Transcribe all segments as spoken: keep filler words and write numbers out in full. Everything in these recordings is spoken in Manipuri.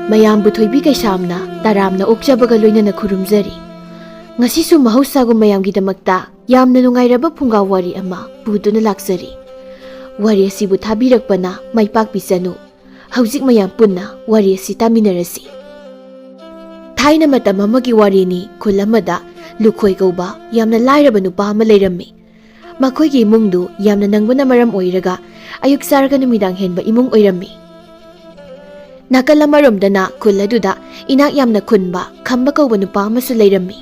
ꯃꯌꯥꯝꯕꯨ ꯊꯣꯏꯕꯤ ꯀꯩꯁꯥꯝꯅ ꯇꯔꯥꯝꯅ ꯑꯣꯛꯆꯕꯒ ꯂꯣꯏꯅꯅ ꯈꯨꯔꯨꯝꯖꯔꯤ꯫ ꯉꯁꯤꯁꯨ ꯃꯍꯧꯁꯥꯒꯨꯝ ꯃꯌꯥꯝꯒꯤꯗꯃꯛꯇ ꯌꯥꯝꯅ ꯅꯨꯡꯉꯥꯏꯔꯕ ꯐꯨꯡꯒꯥ ꯋꯥꯔꯤ ꯑꯃ ꯄꯨꯗꯨꯅ ꯂꯥꯛꯆꯔꯤ꯫ ꯋꯥꯔꯤ ꯑꯁꯤꯕꯨ ꯊꯥꯕꯤꯔꯛꯄꯅ ꯃꯥꯏ ꯄꯥꯛꯄꯤꯁꯅꯨ꯫ ꯍꯧꯖꯤꯛ ꯃꯌꯥꯝ ꯄꯨꯟꯅ ꯋꯥꯔꯤ ꯑꯁꯤ ꯇꯥꯃꯤꯟꯅꯔꯁꯤ꯫ ꯊꯥꯏꯅ ꯃꯇꯝ ꯑꯃꯒꯤ ꯋꯥꯔꯤꯅꯤ꯫ ꯈꯨꯜ ꯑꯃꯗ ꯂꯨꯈꯣꯏ ꯀꯧꯕ ꯌꯥꯝꯅ ꯂꯥꯏꯔꯕ ꯅꯨꯄꯥ ꯑꯃ ꯂꯩꯔꯝꯃꯤ꯫ ꯃꯈꯣꯏꯒꯤ ꯏꯃꯨꯡꯗꯨ ꯌꯥꯝꯅ ꯅꯪꯕꯅ ꯃꯔꯝ ꯑꯣꯏꯔꯒ ꯑꯌꯨꯛ ꯆꯥꯔꯒ ꯅꯨꯃꯤꯗꯥꯡ ꯍꯦꯟꯕ ꯏꯃꯨꯡ ꯑꯣꯏꯔꯝꯃꯤ꯫ ꯅꯥꯀꯜ ꯑꯃꯔꯣꯝꯗꯅ ꯈꯨꯜ ꯑꯗꯨꯗ ꯏꯅꯥꯛ ꯌꯥꯝꯅ ꯈꯨꯟꯕ ꯈꯝꯕ ꯀꯧꯕ ꯅꯨꯄꯥ ꯑꯃꯁꯨ ꯂꯩꯔꯝꯃꯤ꯫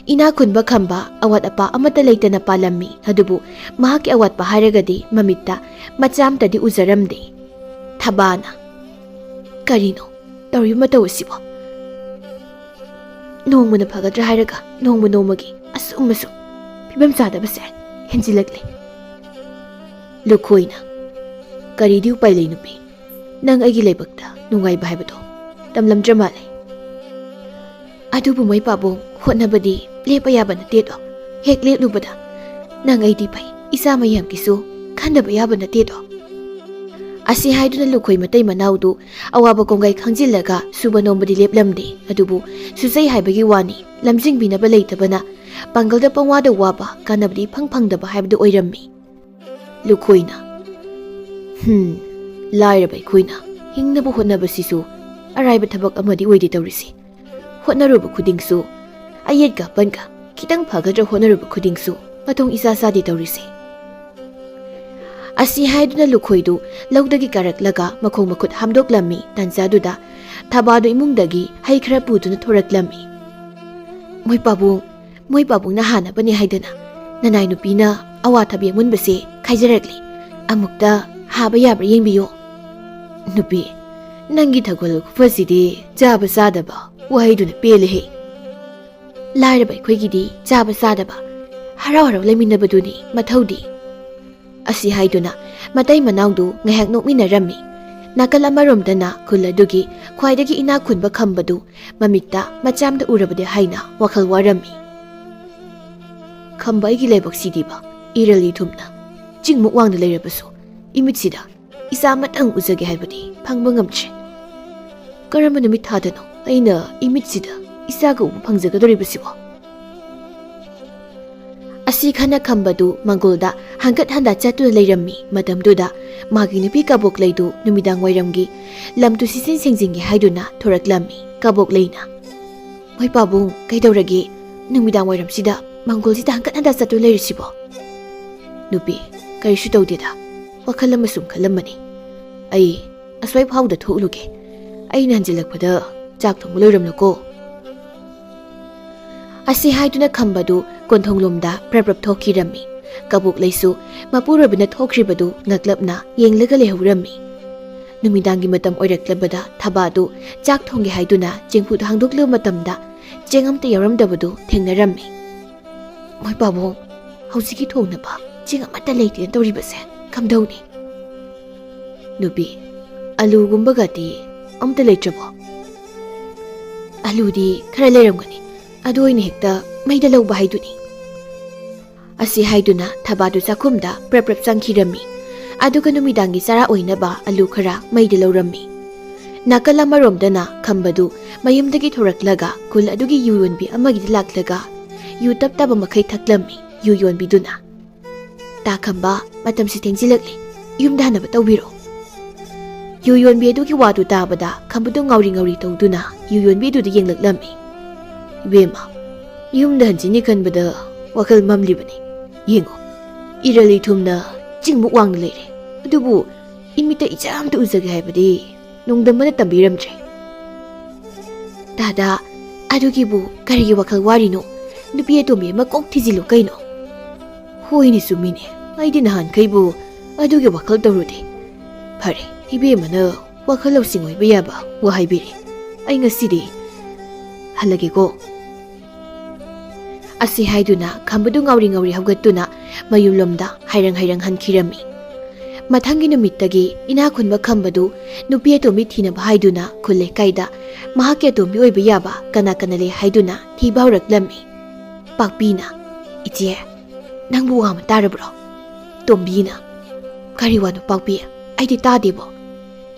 ꯏꯅꯥꯛ ꯈꯨꯟꯕ ꯈꯝꯕ ꯑꯋꯥꯠ ꯑꯄꯥ ꯑꯃꯠꯇ ꯂꯩꯇꯅ ꯄꯥꯜꯂꯝꯃꯤ, ꯑꯗꯨꯕꯨ ꯃꯍꯥꯛꯀꯤ ꯑꯋꯥꯠꯄ ꯍꯥꯏꯔꯒꯗꯤ ꯃꯃꯤꯠꯇ ꯃꯆꯥ ꯑꯃꯠꯇꯗꯤ ꯎꯖꯔꯝꯗꯦ꯫ ꯊꯕꯥꯅ, "ꯀꯔꯤꯅꯣ ꯇꯧꯔꯤꯕ ꯃꯇꯧ ꯑꯁꯤꯕꯣ? ꯅꯣꯡꯃꯅ ꯐꯒꯗ꯭ꯔꯥ ꯍꯥꯏꯔꯒ ꯅꯣꯡꯃ ꯅꯣꯡꯃꯒꯤ ꯑꯁꯨꯝ ꯑꯁꯨꯝ ꯐꯤꯕꯝ ꯆꯥꯗꯕꯁꯦ ꯍꯦꯟꯖꯤꯜꯂꯛꯂꯦ꯫" ꯂꯨꯈꯣꯏꯅ, "ꯀꯔꯤꯗꯤ ꯎꯄꯥꯏ ꯂꯩ ꯅꯨꯄꯤ, ꯅꯪ ꯑꯩꯒꯤ ꯂꯥꯏꯕꯛꯇ ꯅꯨꯡꯉꯥꯏꯕ ꯍꯥꯏꯕꯗꯣ ꯇꯝꯂꯝꯗ꯭ꯔ ꯃꯥꯜꯂꯦ꯫ ꯑꯗꯨꯕꯨ ꯃꯣꯏ ꯄꯥꯕꯨꯡ, ꯍꯣꯠꯅꯕꯗꯤ ꯂꯦꯞꯄ ꯌꯥꯕ ꯅꯠꯇꯦꯗꯣ꯫ ꯍꯦꯛ ꯂꯦꯞꯂꯨꯕꯗ ꯅꯪ ꯑꯩꯗꯤ ꯐꯩ, ꯏꯆꯥ ꯃꯌꯥꯝꯒꯤꯁꯨ ꯈꯟꯗꯕ ꯌꯥꯕ ꯅꯠꯇꯦꯗꯣ꯫" ꯑꯁꯤ ꯍꯥꯏꯗꯨꯅ ꯂꯨꯈꯣꯏ ꯃꯇꯩ ꯃꯅꯥꯎꯗꯨ ꯑꯋꯥꯕ ꯀꯣꯡꯒꯥꯏ ꯈꯪꯖꯤꯜꯂꯒ ꯁꯨꯕ ꯅꯣꯝꯕꯗꯤ ꯂꯦꯞꯂꯝꯗꯦ꯫ ꯑꯗꯨꯕꯨ ꯁꯨꯖꯩ ꯍꯥꯏꯕꯒꯤ ꯋꯥꯅꯤ, ꯂꯝꯖꯤꯡꯕꯤꯅꯕ ꯂꯩꯇꯕꯅ ꯄꯥꯡꯒꯜꯗ ꯄꯪꯋꯥꯗ ꯋꯥꯕ, ꯀꯥꯟꯅꯕꯗꯤ ꯏꯐꯪ ꯐꯪꯗꯕ ꯍꯥꯏꯕꯗꯨ ꯑꯣꯏꯔꯝꯃꯤ꯫ ꯂꯨꯈꯣꯏꯅ, "ꯍꯝ, ꯂꯥꯏꯔꯕ ꯑꯩꯈꯣꯏꯅ ꯍꯤꯡꯅꯕ ꯍꯣꯠꯅꯕꯁꯤꯁꯨ ꯑꯔꯥꯏꯕ ꯊꯕꯛ ꯑꯃꯗꯤ ꯑꯣꯏꯗꯦ ꯇꯧꯔꯤꯁꯦ꯫ ꯍꯣꯠꯅꯔꯨꯕ ꯈꯨꯗꯤꯡꯁꯨ ꯑꯌꯦꯠꯀ ꯑꯄꯟꯒ, ꯈꯤꯇꯪ ꯐꯒꯗ꯭ꯔꯥ ꯍꯣꯠꯅꯔꯨꯕ ꯈꯨꯗꯤꯡꯁꯨ ꯃꯇꯣꯡ ꯏꯆꯥ ꯆꯥꯗꯦ ꯇꯧꯔꯤꯁꯦ꯫" ꯑꯁꯤ ꯍꯥꯏꯗꯨꯅ ꯂꯨꯈꯣꯏꯗꯨ ꯂꯧꯗꯒꯤ ꯀꯥꯔꯛꯂꯒ ꯃꯈꯣꯡ ꯃꯈꯨꯠ ꯍꯥꯝꯗꯣꯛꯂꯝꯃꯤ꯫ ꯇꯥꯟꯖꯥꯗꯨꯗ ꯊꯕꯥꯗꯨ ꯏꯃꯨꯡꯗꯒꯤ ꯍꯩ ꯈꯔ ꯄꯨꯗꯨꯅ ꯊꯣꯔꯛꯂꯝꯃꯤ꯫ "ꯃꯣꯏ ꯄꯥꯕꯨꯡ, ꯃꯣꯏ ꯄꯥꯕꯨꯡꯅ ꯍꯥꯟꯅꯕꯅꯦ ꯍꯥꯏꯗꯅ ꯅꯅꯥꯏ ꯅꯨꯄꯤꯅ ꯑꯋꯥꯊꯕꯤ ꯑꯃꯨꯟꯕꯁꯦ ꯈꯥꯏꯖꯔꯛꯂꯤ꯫ ꯑꯃꯨꯛꯇ ꯍꯥꯕ ꯌꯥꯕ꯭ꯔꯥ ꯌꯦꯡꯕꯤꯌꯣ꯫" "ꯅꯨꯄꯤ, ꯅꯪꯒꯤ ꯊꯒꯜ ꯈꯨꯐꯁꯤꯗꯤ ꯆꯥꯕ ꯆꯥꯗꯕ ꯋꯥꯍꯩꯗꯨꯅ ꯄꯦꯜꯂꯦꯍꯦ꯫ ꯂꯥꯏꯔꯕ ꯑꯩꯈꯣꯏꯒꯤꯗꯤ ꯆꯥꯕ ꯆꯥꯗꯕ, ꯍꯔꯥꯎ ꯍꯔꯥꯎ ꯂꯩꯃꯤꯟꯅꯕꯗꯨꯅꯤ ꯃꯊꯧꯗꯤ꯫" ꯑꯁꯤ ꯍꯥꯏꯗꯨꯅ ꯃꯇꯩ ꯃꯅꯥꯎꯗꯨ ꯉꯥꯏꯍꯥꯛ ꯅꯣꯛꯃꯤꯟꯅꯔꯝꯃꯤ꯫ ꯅꯥꯀꯜ ꯑꯃꯔꯣꯝꯗꯅ ꯈꯨꯜ ꯑꯗꯨꯒꯤ ꯈ꯭ꯋꯥꯏꯗꯒꯤ ꯏꯅꯥꯛ ꯈꯨꯟꯕ ꯈꯝꯕꯗꯨ ꯃꯃꯤꯠꯇ ꯃꯆꯥꯝꯗ ꯎꯔꯕꯗꯤ ꯍꯥꯏꯅ ꯋꯥꯈꯜ ꯋꯥꯔꯝꯃꯤ꯫ "ꯈꯝꯕ ꯑꯩꯒꯤ ꯂꯥꯏꯕꯛꯁꯤꯗꯤꯕ, ꯏꯔꯜ ꯏꯊꯨꯝꯅ ꯆꯤꯡꯃꯨꯛ ꯋꯥꯡꯅ ꯂꯩꯔꯕꯁꯨ ꯏꯃꯤꯠꯁꯤꯗ ꯏꯆꯥ ꯑꯃꯇꯪ ꯎꯖꯒꯦ ꯍꯥꯏꯕꯗꯤ ꯐꯪꯕ ꯉꯝꯗ꯭ꯔꯦ꯫ ꯀꯔꯝꯕ ꯅꯨꯃꯤꯠ ꯊꯥꯗꯅꯣ ꯑꯩꯅ ꯏꯃꯤꯠꯁꯤꯗ ꯏꯆꯥꯒ ꯎꯕ ꯐꯪꯖꯒꯗꯧꯔꯤꯕꯁꯤꯕꯣ? ꯑꯁꯤ ꯈꯟꯅ ꯈꯝꯕꯗꯨ ꯃꯪꯒꯣꯜꯗ ꯍꯪꯒꯠ ꯍꯟꯗ ꯆꯠꯇꯨꯅ ꯂꯩꯔꯝꯃꯤ꯫ ꯃꯇꯝꯗꯨꯗ ꯃꯥꯒꯤ ꯅꯨꯄꯤ ꯀꯕꯣꯛꯂꯩꯗꯨ ꯅꯨꯃꯤꯗꯥꯡ ꯋꯥꯏꯔꯝꯒꯤ ꯂꯝꯗꯨ ꯁꯤꯠꯆꯤꯟ ꯁꯦꯡꯖꯤꯟꯒꯦ ꯍꯥꯏꯗꯨꯅ ꯊꯣꯔꯛꯂꯝꯃꯤ꯫ ꯀꯕꯣꯛꯂꯩꯅ, "ꯃꯣꯏ ꯄꯥꯕꯨꯡ, ꯀꯩꯗꯧꯔꯒꯦ? ꯅꯨꯃꯤꯗꯥꯡ ꯋꯥꯏꯔꯝꯁꯤꯗ ꯃꯪꯒꯣꯜꯁꯤꯗ ꯍꯪꯒꯠ ꯍꯟꯗ ꯆꯠꯇꯨꯅ ꯂꯩꯔꯤꯁꯤꯕꯣ?" "ꯅꯨꯄꯤ, ꯀꯔꯤꯁꯨ ꯇꯧꯗꯦꯗ, ꯋꯥꯈꯜ ꯑꯃ ꯁꯨꯝ ꯈꯜꯂꯝꯕꯅꯤ꯫ ꯑꯩ ꯑꯁ꯭ꯋꯥꯏ ꯐꯥꯎꯗ ꯊꯣꯛꯎꯂꯨꯒꯦ꯫ ꯑꯩꯅ ꯍꯟꯖꯤꯜꯂꯛꯄꯗ ꯆꯥꯛ ꯊꯣꯡꯕ ꯂꯣꯏꯔꯝꯂꯣꯀꯣ꯫" ꯑꯁꯤ ꯍꯥꯏꯗꯨꯅ ꯈꯝꯕꯗꯨ ꯀꯣꯟꯊꯣꯡꯂꯣꯝꯗ ꯄ꯭ꯔꯞ ꯄ꯭ꯔꯞ ꯊꯣꯛꯈꯤꯔꯝꯃꯤ꯫ ꯀꯕꯣꯛꯂꯩꯁꯨ ꯃꯄꯨꯔꯣꯏꯕꯅ ꯊꯣꯛꯈ꯭ꯔꯤꯕꯗꯨ ꯉꯛꯂꯞꯅ ꯌꯦꯡꯂꯒ ꯂꯩꯍꯧꯔꯝꯃꯤ꯫ ꯅꯨꯃꯤꯗꯥꯡꯒꯤ ꯃꯇꯝ ꯑꯣꯏꯔꯛꯂꯕꯗ ꯊꯕꯥꯗꯨ ꯆꯥꯛ ꯊꯣꯡꯒꯦ ꯍꯥꯏꯗꯨꯅ ꯆꯦꯡꯐꯨꯗ ꯍꯥꯡꯗꯣꯛꯂꯨꯕ ꯃꯇꯝꯗ ꯆꯦꯡ ꯑꯃꯠꯇ ꯌꯥꯎꯔꯝꯗꯕꯗꯨ ꯊꯦꯡꯅꯔꯝꯃꯤ꯫ "ꯃꯣꯏ ꯄꯥꯕꯨꯡ, ꯍꯧꯖꯤꯛꯀꯤ ꯊꯣꯡꯅꯕ ꯆꯦꯡ ꯑꯃꯠꯇ ꯂꯩꯇꯦꯅ ꯇꯧꯔꯤꯕꯁꯦ ꯀꯝꯗꯧꯅꯤ?" "ꯅꯨꯄꯤ, ꯑꯂꯨꯒꯨꯝꯕꯒꯗꯤ ꯑꯝꯇ ꯂꯩꯇ꯭ꯔꯕꯣ?" "ꯑꯂꯨꯗꯤ ꯈꯔ ꯂꯩꯔꯝꯒꯅꯤ, ꯑꯗꯨ ꯑꯩꯅ ꯍꯦꯛꯇ ꯃꯩꯗ ꯂꯧꯕ ꯍꯥꯏꯗꯨꯅꯤ꯫" ꯑꯁꯤ ꯍꯥꯏꯗꯨꯅ ꯊꯕꯥꯗꯨ ꯆꯥꯛꯈꯨꯝꯗ ꯄ꯭ꯔꯞ ꯄ꯭ꯔꯞ ꯆꯪꯈꯤꯔꯝꯃꯤ꯫ ꯑꯗꯨꯒ ꯅꯨꯃꯤꯗꯥꯡꯒꯤ ꯆꯔꯥ ꯑꯣꯏꯅꯕ ꯑꯂꯨ ꯈꯔ ꯃꯩꯗ ꯂꯧꯔꯝꯃꯤ꯫ ꯅꯥꯀꯜ ꯑꯃꯔꯣꯝꯗꯅ ꯈꯝꯕꯗꯨ ꯃꯌꯨꯝꯗꯒꯤ ꯊꯣꯔꯛꯂꯒ ꯈꯨꯜ ꯑꯗꯨꯒꯤ ꯌꯨ ꯌꯣꯟꯕꯤ ꯑꯃꯒꯤꯗ ꯂꯥꯛꯂꯒ ꯌꯨ ꯇꯞ ꯇꯥꯕ ꯃꯈꯩ ꯊꯛꯂꯝꯃꯤ꯫ ꯌꯨ ꯌꯣꯟꯕꯤꯗꯨꯅ, "ꯇꯥ ꯈꯝꯕ, ꯃꯇꯝꯁꯤ ꯊꯦꯡꯖꯤꯜꯂꯛꯂꯦ, ꯌꯨꯝꯗ ꯍꯟꯅꯕ ꯇꯧꯕꯤꯔꯣ꯫" ꯌꯨ ꯌꯣꯟꯕꯤ ꯑꯗꯨꯒꯤ ꯋꯥꯗꯨ ꯇꯥꯕꯗ ꯈꯝꯕꯗꯨ ꯉꯥꯎꯔꯤ ꯉꯥꯎꯔꯤ ꯇꯧꯗꯨꯅ ꯌꯨ ꯌꯣꯟꯕꯤꯗꯨꯗ ꯌꯦꯡꯂꯛꯂꯝꯃꯤ꯫ "ꯏꯕꯦꯝꯃ, ꯌꯨꯝꯗ ꯍꯟꯖꯤꯟꯅꯤ ꯈꯟꯕꯗ ꯋꯥꯈꯜ ꯃꯝꯂꯤꯕꯅꯤ꯫ ꯌꯦꯡꯉꯨ, ꯏꯔꯜ ꯏꯊꯨꯝꯅ ꯆꯤꯡꯃꯨꯛ ꯋꯥꯡꯅ ꯂꯩꯔꯦ, ꯑꯗꯨꯕꯨ ꯏꯃꯤꯠꯇ ꯏꯆꯥ ꯑꯝꯇ ꯎꯖꯒꯦ ꯍꯥꯏꯕꯗꯤ ꯅꯣꯡꯗꯝꯕꯅ ꯇꯝꯕꯤꯔꯝꯗ꯭ꯔꯦ꯫" "ꯗꯥꯗꯥ, ꯑꯗꯨꯒꯤꯕꯨ ꯀꯔꯤꯒꯤ ꯋꯥꯈꯜ ꯋꯥꯔꯤꯅꯣ? ꯅꯨꯄꯤ ꯑꯇꯣꯝꯕꯤ ꯑꯃ ꯀꯣꯛ ꯊꯤꯖꯤꯜꯂꯨ ꯀꯩꯅꯣ꯫" "ꯍꯣꯏꯅꯦ, ꯆꯨꯝꯃꯤꯅꯦ, ꯑꯩꯗꯤ ꯅꯍꯥꯟꯈꯩꯕꯨ ꯑꯗꯨꯒꯤ ꯋꯥꯈꯜ ꯇꯧꯔꯨꯗꯦ꯫ ꯐꯔꯦ, ꯏꯕꯦꯝꯃꯅ ꯋꯥꯈꯜ ꯂꯧꯁꯤꯡ ꯑꯣꯏꯕ ꯌꯥꯕ ꯋꯥ ꯍꯥꯏꯕꯤꯔꯦ꯫ ꯑꯩ ꯉꯁꯤꯗꯤ ꯍꯜꯂꯒꯦꯀꯣ꯫" ꯑꯁꯤ ꯍꯥꯏꯗꯨꯅ ꯈꯝꯕꯗꯨ ꯉꯥꯎꯔꯤ ꯉꯥꯎꯔꯤ ꯍꯧꯒꯠꯇꯨꯅ ꯃꯌꯨꯝꯂꯣꯝꯗ ꯍꯥꯏꯔꯪ ꯍꯥꯏꯔꯪ ꯍꯟꯈꯤꯔꯝꯃꯤ꯫ ꯃꯊꯪꯒꯤ ꯅꯨꯃꯤꯠꯇꯒꯤ ꯏꯅꯥꯛ ꯈꯨꯟꯕ ꯈꯝꯕꯗꯨ ꯅꯨꯄꯤ ꯑꯇꯣꯝꯕꯤ ꯊꯤꯅꯕ ꯍꯥꯏꯗꯨꯅ ꯈꯨꯜ ꯂꯩꯀꯥꯏꯗ ꯃꯍꯥꯛꯀꯤ ꯑꯇꯣꯝꯕꯤ ꯑꯣꯏꯕ ꯌꯥꯕ ꯀꯅꯥ ꯀꯅꯥ ꯂꯩ ꯍꯥꯏꯗꯨꯅ ꯊꯤꯕ ꯍꯧꯔꯛꯂꯝꯃꯤ꯫ ꯄꯥꯛꯄꯤꯅ, "ꯏꯆꯦ, ꯅꯪꯕꯨ ꯋꯥ ꯑꯃ ꯇꯥꯔꯕ꯭ꯔꯣ?" ꯇꯣꯝꯕꯤꯅ, "ꯀꯔꯤ ꯋꯥꯅꯣ ꯄꯥꯛꯄꯤ? ꯑꯩꯗꯤ ꯇꯥꯗꯦꯕꯣ꯫"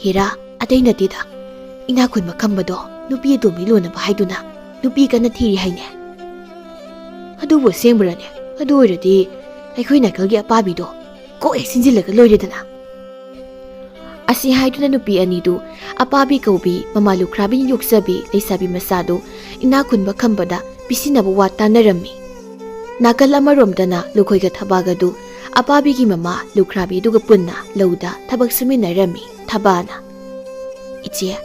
"ꯍꯦꯔꯥ, ꯑꯇꯩ ꯅꯠꯇꯦꯗ, ꯏꯅꯥꯛ ꯈꯨꯟꯕ ꯈꯝꯕꯗꯣ ꯅꯨꯄꯤ ꯑꯇꯣꯝꯕꯤ ꯂꯣꯟꯅꯕ ꯍꯥꯏꯗꯨꯅ ꯅꯨꯄꯤ ꯀꯟꯅ ꯊꯤꯔꯤ ꯍꯥꯏꯅꯦ꯫ ꯑꯗꯨꯕꯨ ꯑꯁꯦꯡꯕꯔꯅꯦ? ꯑꯗꯨ ꯑꯣꯏꯔꯗꯤ ꯑꯩꯈꯣꯏ ꯅꯥꯀꯜꯒꯤ ꯑꯄꯥꯕꯤꯗꯣ ꯀꯣꯛ ꯍꯦꯛ ꯁꯤꯟꯖꯤꯜꯂꯒ ꯂꯣꯏꯔꯦꯗꯅ꯫ ꯑꯁꯤ ꯍꯥꯏꯗꯨꯅ ꯅꯨꯄꯤ ꯑꯅꯤꯗꯨ ꯑꯄꯥꯕꯤ ꯀꯧꯕꯤ ꯃꯃꯥ ꯂꯨꯈ꯭ꯔꯥꯕꯤꯅ ꯌꯣꯛꯆꯕꯤ ꯂꯩꯁꯥꯕꯤ ꯃꯆꯥꯗꯨ ꯏꯅꯥꯛ ꯈꯨꯟꯕ ꯈꯝꯕꯗ ꯄꯤꯁꯤꯟꯅꯕ ꯋꯥ ꯇꯥꯟꯅꯔꯝꯃꯤ꯫ ꯅꯥꯀꯜ ꯑꯃꯔꯣꯝꯗꯅ ꯂꯨꯈꯣꯏꯒ ꯊꯕꯥꯒꯗꯨ ꯑꯄꯥꯕꯤꯒꯤ ꯃꯃꯥ ꯂꯨꯈ꯭ꯔꯥꯕꯤꯗꯨꯒ ꯄꯨꯟꯅ ꯂꯧꯗ ꯊꯕꯛ ꯁꯨꯃꯤꯟꯅꯔꯝꯃꯤ꯫ ꯊꯕꯥꯅ, "ꯏꯆꯦ,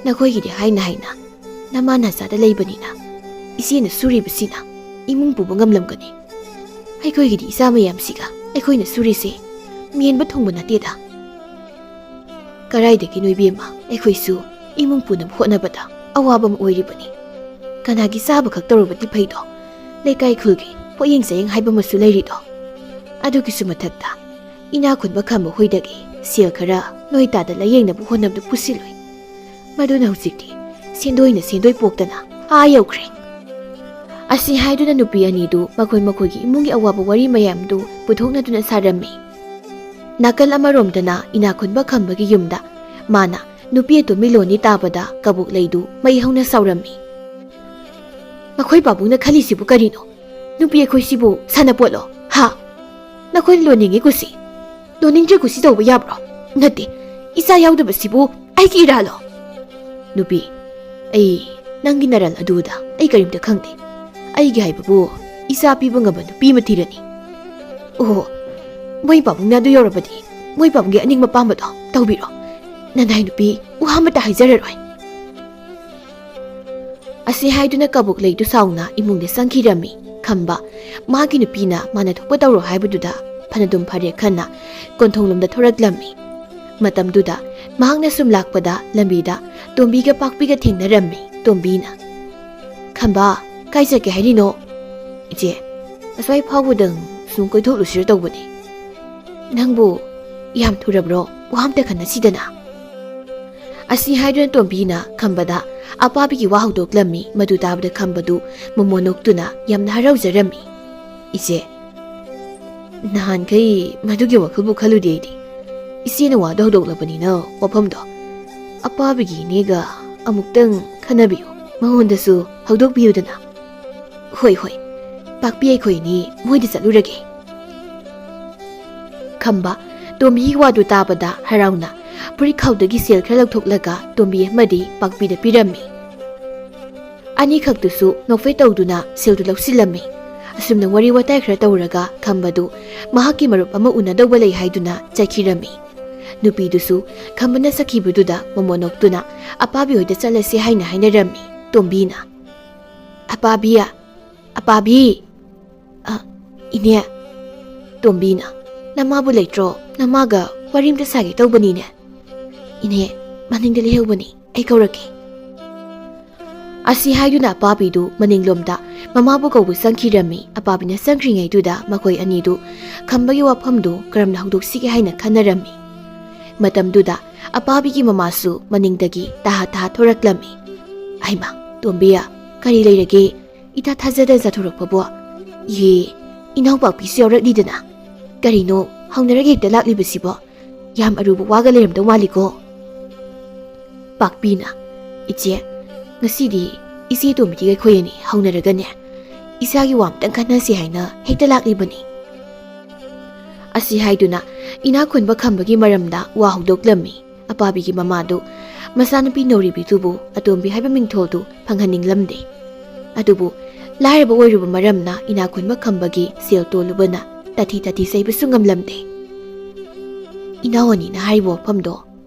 ꯅꯈꯣꯏꯒꯤꯗꯤ ꯍꯥꯏꯅ ꯍꯥꯏꯅ ꯅꯃꯥ ꯅꯆꯥꯗ ꯂꯩꯕꯅꯤꯅ ꯏꯆꯦꯅ ꯁꯨꯔꯤꯕꯁꯤꯅ ꯏꯃꯨꯡ ꯄꯨꯕ ꯉꯝꯂꯝꯒꯅꯤ꯫ ꯑꯩꯈꯣꯏꯒꯤꯗꯤ ꯏꯆꯥ ꯃꯌꯥꯝꯁꯤꯒ ꯑꯩꯈꯣꯏꯅ ꯁꯨꯔꯤꯁꯦ ꯃꯦꯟꯕ ꯊꯨꯡꯕ ꯅꯠꯇꯦꯗ꯫ ꯀꯔꯥꯏꯗꯒꯤꯅꯣ ꯏꯕꯦꯝꯃ, ꯑꯩꯈꯣꯏꯁꯨ ꯏꯃꯨꯡ ꯄꯨꯅꯕ ꯍꯣꯠꯅꯕꯗ ꯑꯋꯥꯕ ꯑꯃ ꯑꯣꯏꯔꯤꯕꯅꯤ꯫ ꯀꯅꯥꯒꯤ ꯆꯥꯕ ꯈꯛ ꯇꯧꯔꯕꯗꯤ ꯐꯩꯗꯣ, ꯂꯩꯀꯥꯏ ꯈꯨꯜꯒꯤ ꯄꯣꯠꯌꯦꯡ ꯆꯥꯌꯦꯡ ꯍꯥꯏꯕ ꯑꯃꯁꯨ ꯂꯩꯔꯤꯗꯣ꯫ ꯑꯗꯨꯒꯤꯁꯨ ꯃꯊꯛꯇ ꯏꯅꯥꯛ ꯈꯨꯟꯕ ꯈꯝꯕ ꯍꯣꯏꯗꯒꯤ ꯁꯦꯜ ꯈꯔ ꯅꯣꯏ ꯇꯥꯗ ꯂꯥꯌꯦꯡꯅꯕ ꯍꯣꯠꯅꯕꯗ ꯄꯨꯁꯤꯜꯂꯨꯏ꯫ ꯃꯗꯨꯅ ꯍꯧꯖꯤꯛꯇꯤ ꯁꯦꯟꯗꯣꯏꯅ ꯁꯦꯟꯗꯣꯏ ꯄꯣꯛꯇꯅ ꯑꯥ ꯌꯧꯈ꯭ꯔꯦ"꯫ ꯑꯁꯤ ꯍꯥꯏꯗꯨꯅ ꯅꯨꯄꯤ ꯑꯅꯤꯗꯨ ꯃꯈꯣꯏ ꯃꯈꯣꯏꯒꯤ ꯏꯃꯨꯡꯒꯤ ꯑꯋꯥꯕ ꯋꯥꯔꯤ ꯃꯌꯥꯝꯗꯨ ꯄꯨꯊꯣꯛꯅꯗꯨꯅ ꯁꯥꯔꯝꯃꯤ꯫ ꯅꯥꯀꯜ ꯑꯃꯔꯣꯝꯗꯅ ꯏꯅꯥꯛ ꯈꯨꯟꯕ ꯈꯝꯕꯒꯤ ꯌꯨꯝꯗ ꯃꯥꯅ ꯅꯨꯄꯤ ꯑꯇꯣꯝꯕꯤ ꯂꯣꯟꯅꯤ ꯇꯥꯕꯗ ꯀꯕꯣꯛ ꯂꯩꯗꯨ ꯃꯩ ꯍꯧꯅ ꯁꯥꯎꯔꯝꯃꯤ꯫ "ꯃꯈꯣꯏ ꯄꯥꯕꯨꯡꯅ ꯈꯜꯂꯤꯁꯤꯕꯨ ꯀꯔꯤꯅꯣ? ꯅꯨꯄꯤ ꯑꯩꯈꯣꯏꯁꯤꯕꯨ ꯁꯥꯟꯅꯄꯣꯠꯂꯣ? ꯍꯥ? ꯅꯈꯣꯏꯅ ꯂꯣꯟꯅꯤꯡꯉꯤ ꯀꯨꯁꯤ, ꯂꯣꯟꯅꯤꯡꯗ꯭ꯔꯦ ꯀꯨꯁꯤ ꯇꯧꯕ ꯌꯥꯕ꯭ꯔꯣ? ꯅꯠꯇꯦ, ꯏꯆꯥ ꯌꯥꯎꯗꯕꯁꯤꯕꯨ ꯑꯩꯒꯤ ꯏꯔꯥꯜꯂꯣ?" "ꯅꯨꯄꯤ, ꯑꯩ ꯅꯪꯒꯤ ꯅꯔꯜ ꯑꯗꯨꯗ ꯑꯩ ꯀꯔꯤꯝꯇ ꯈꯪꯗꯦ꯫ ꯑꯩꯒꯤ ꯍꯥꯏꯕꯕꯨ ꯏꯆꯥ ꯄꯤꯕ ꯉꯝꯕ ꯅꯨꯄꯤ ꯑꯃ ꯊꯤꯔꯅꯤ"꯫ "ꯑꯣꯍꯣ, ꯃꯣꯏ ꯄꯥꯕꯨꯡꯅ ꯑꯗꯨ ꯌꯧꯔꯕꯗꯤ ꯃꯣꯏ ꯄꯥꯕꯨꯡꯒꯤ ꯑꯅꯤꯡꯕ ꯑꯄꯥꯝꯕꯗꯣ ꯇꯧꯕꯤꯔꯣ꯫ ꯅꯅꯥꯏ ꯅꯨꯄꯤ ꯋꯥ ꯑꯃꯠꯇ ꯍꯥꯏꯖꯔꯔꯣꯏ"꯫ ꯑꯁꯤ ꯍꯥꯏꯗꯨꯅ ꯀꯕꯣꯛ ꯂꯩꯗꯨ ꯁꯥꯎꯅ ꯏꯃꯨꯡꯗ ꯆꯪꯈꯤꯔꯝꯃꯤ꯫ ꯈꯝꯕ, ꯃꯥꯒꯤ ꯅꯨꯄꯤꯅ ꯃꯥꯅ ꯊꯣꯛꯄ ꯇꯧꯔꯣ ꯍꯥꯏꯕꯗꯨꯗ ꯐꯅꯗꯨꯝ ꯐꯔꯦ ꯈꯟꯅ ꯀꯣꯟꯊꯣꯡꯂꯣꯝꯗ ꯊꯣꯔꯛꯂꯝꯃꯤ꯫ ꯃꯇꯝꯗꯨꯗ ꯃꯍꯥꯛꯅ ꯁꯨꯝ ꯂꯥꯛꯄꯗ ꯂꯝꯕꯤꯗ ꯇꯣꯝꯕꯤꯒ ꯄꯥꯛꯄꯤꯒ ꯊꯦꯡꯅꯔꯝꯃꯤ꯫ ꯇꯣꯝꯕꯤꯅ, "ꯈꯝꯕ, ꯀꯥꯏ ꯆꯠꯀꯦ ꯍꯥꯏꯔꯤꯅꯣ?" "ꯏꯆꯦ, ꯑꯁ꯭ꯋꯥꯏ ꯐꯥꯎꯕꯗꯪ ꯁꯨꯝ ꯀꯣꯏꯊꯣꯛꯂꯨꯁꯤꯔ ꯇꯧꯕꯅꯤ"꯫ "ꯅꯪꯕꯨ ꯌꯥꯝ ꯊꯨꯔꯕ꯭ꯔꯣ? ꯋꯥ ꯑꯝꯇ ꯈꯟꯅꯁꯤꯗꯅ"꯫ ꯑꯁꯤ ꯍꯥꯏꯗꯨꯅ ꯇꯣꯝꯕꯤꯅ ꯈꯝꯕꯗ ꯑꯄꯥꯕꯤꯒꯤ ꯋꯥ ꯍꯧꯗꯣꯛꯂꯝꯃꯤ꯫ ꯃꯗꯨ ꯇꯥꯕꯗ ꯈꯝꯕꯗꯨ ꯃꯃꯣꯟ ꯅꯣꯛꯇꯨꯅ ꯌꯥꯝꯅ ꯍꯔꯥꯎꯖꯔꯝꯃꯤ꯫ "ꯏꯆꯦ, ꯅꯍꯥꯟꯈꯩ ꯃꯗꯨꯒꯤ ꯋꯥꯈꯜꯕꯨ ꯈꯜꯂꯨꯗꯦ ꯑꯩꯗꯤ꯫ ꯏꯆꯦꯅ ꯋꯥꯗꯣ ꯍꯧꯗꯣꯛꯂꯕꯅꯤꯅ ꯋꯥꯐꯝꯗꯣ ꯑꯄꯥꯕꯤꯒꯤ ꯏꯅꯦꯒ ꯑꯃꯨꯛꯇꯪ ꯈꯟꯅꯕꯤꯌꯨ, ꯃꯉꯣꯟꯗꯁꯨ ꯍꯧꯗꯣꯛꯄꯤꯌꯨꯗꯅ꯫ ꯍꯣꯏ, ꯍꯣꯏ, ꯄꯥꯛꯄꯤ, ꯑꯩꯈꯣꯏ ꯑꯅꯤ ꯃꯣꯏꯗ ꯆꯠꯂꯨꯔꯒꯦ꯫ ꯈꯝꯕ, ꯇꯣꯝꯕꯤꯒꯤ ꯋꯥꯗꯨ ꯇꯥꯕꯗ ꯍꯔꯥꯎꯅ ꯐꯨꯔꯤꯠꯈꯥꯎꯗꯒꯤ ꯁꯦꯜ ꯈꯔ ꯂꯧꯊꯣꯛꯂꯒ ꯇꯣꯝꯕꯤ ꯑꯃꯗꯤ ꯄꯥꯛꯄꯤꯗ ꯄꯤꯔꯝꯃꯤ꯫ ꯑꯅꯤꯈꯛꯇꯨꯁꯨ ꯅꯣꯛꯐꯦꯠ ꯇꯧꯗꯨꯅ ꯁꯦꯜꯗꯨ ꯂꯧꯁꯤꯜꯂꯝꯃꯤ꯫ ꯑꯁꯨꯝꯅ ꯋꯥꯔꯤ ꯋꯥꯇꯥꯏ ꯈꯔ ꯇꯧꯔꯒ ꯈꯝꯕꯗꯨ ꯃꯍꯥꯛꯀꯤ ꯃꯔꯨꯞ ꯑꯃ ꯎꯅꯗꯧꯕ ꯂꯩ ꯍꯥꯏꯗꯨꯅ ꯆꯠꯈꯤꯔꯝꯃꯤ꯫ ꯅꯨꯄꯤꯗꯨꯁꯨ ꯈꯝꯕꯅ ꯆꯠꯈꯤꯕꯗꯨꯗ ꯃꯃꯣꯟ ꯅꯣꯛꯇꯨꯅ ꯑꯄꯥꯕꯤ ꯍꯣꯏꯗ ꯆꯠꯂꯁꯤ ꯍꯥꯏꯅ ꯍꯥꯏꯅꯔꯝꯃꯤ꯫ ꯇꯣꯝꯕꯤꯅ, "ꯑꯄꯥꯕꯤ, ꯑꯄꯥꯕꯤ!" "ꯑ, ꯏꯅꯦ!" ꯇꯣꯝꯕꯤꯅ, "ꯅꯃꯥꯕꯨ ꯂꯩꯇ꯭ꯔꯣ? ꯅꯃꯥꯒ ꯋꯥꯔꯤ ꯑꯝꯇ ꯁꯥꯒꯦ ꯇꯧꯕꯅꯤꯅꯦ꯫" "ꯏꯅꯦ, ꯃꯅꯤꯡꯗ ꯂꯩꯍꯧꯕꯅꯤ, ꯑꯩ ꯀꯧꯔꯛꯀꯦ꯫" ꯑꯁꯤ ꯍꯥꯏꯗꯨꯅ ꯑꯄꯥꯕꯤꯗꯨ ꯃꯅꯤꯡꯂꯣꯝꯗ ꯃꯃꯥꯕꯨ ꯀꯧꯕ ꯆꯪꯈꯤꯔꯝꯃꯤ꯫ ꯑꯄꯥꯕꯤꯅ ꯆꯪꯈ꯭ꯔꯤꯉꯩꯗꯨꯗ ꯃꯈꯣꯏ ꯑꯅꯤꯗꯨ ꯈꯝꯕꯒꯤ ꯋꯥꯐꯝꯗꯨ ꯀꯔꯝꯅ ꯍꯧꯗꯣꯛꯁꯤꯒꯦ ꯍꯥꯏꯅ ꯈꯟꯅꯔꯝꯃꯤ꯫ ꯃꯇꯝꯗꯨꯗ ꯑꯄꯥꯕꯤꯒꯤ ꯃꯃꯥꯁꯨ ꯃꯅꯤꯡꯗꯒꯤ ꯇꯍꯥ ꯇꯍꯥ ꯊꯣꯔꯛꯂꯝꯃꯤ꯫ "ꯍꯩꯃꯥ, ꯇꯣꯝꯕꯤ, ꯀꯔꯤ ꯂꯩꯔꯒꯦ? ꯏꯊꯥ ꯊꯥꯖꯗꯅ ꯆꯠꯊꯣꯔꯛꯄꯕꯨ꯫ ꯌꯦ, ꯏꯅꯥꯎꯄꯥꯛꯄꯤꯁꯨ ꯌꯥꯎꯔꯛꯂꯤꯗꯅ꯫ ꯀꯔꯤꯅꯣ ꯍꯧꯅꯔꯒ ꯍꯦꯛꯇ ꯂꯥꯛꯂꯤꯕꯁꯤꯕꯣ? ꯌꯥꯝ ꯑꯔꯨꯕ ꯋꯥꯒ ꯂꯩꯔꯝꯗꯧ ꯃꯥꯜꯂꯤꯀꯣ꯫" ꯄꯥꯛꯄꯤꯅ, "ꯏꯆꯦ, ꯉꯁꯤꯗꯤ ꯏꯆꯦ ꯇꯣꯝꯕꯤꯒ ꯑꯩꯈꯣꯏ ꯑꯅꯤ ꯍꯧꯅꯔꯒꯅꯦ, ꯏꯆꯥꯒꯤ ꯋꯥ ꯑꯝꯇꯪ ꯈꯟꯅꯁꯤ ꯍꯥꯏꯅ ꯍꯦꯛꯇ ꯂꯥꯛꯂꯤꯕꯅꯤ꯫" ꯑꯁꯤ ꯍꯥꯏꯗꯨꯅ ꯏꯅꯥꯛ ꯈꯨꯟꯕ ꯈꯝꯕꯒꯤ ꯃꯔꯝꯗ ꯋꯥ ꯍꯧꯗꯣꯛꯂꯝꯃꯤ꯫ ꯑꯄꯥꯕꯤꯒꯤ ꯃꯃꯥꯗꯨ ꯃꯆꯥꯅꯨꯄꯤ ꯅꯧꯔꯤꯕꯤꯗꯨꯕꯨ ꯑꯇꯣꯝꯕꯤ ꯍꯥꯏꯕ ꯃꯤꯡꯊꯣꯜꯗꯨ ꯐꯪꯍꯟꯅꯤꯡꯂꯝꯗꯦ꯫ ꯑꯗꯨꯕꯨ ꯂꯥꯏꯔꯕ ꯑꯣꯏꯔꯨꯕ ꯃꯔꯝꯅ ꯏꯅꯥꯛ ꯈꯨꯟꯕ ꯈꯝꯕꯒꯤ ꯁꯦꯜ ꯇꯣꯜꯂꯨꯕꯅ ꯇꯥꯊꯤ ꯇꯥꯊꯤ ꯆꯩꯕꯁꯨ ꯉꯝꯂꯝꯗꯦ꯫ "ꯏꯅꯥꯎ ꯑꯅꯤꯅ ꯍꯥꯏꯔꯤꯕ ꯋꯥꯐꯝꯗꯣ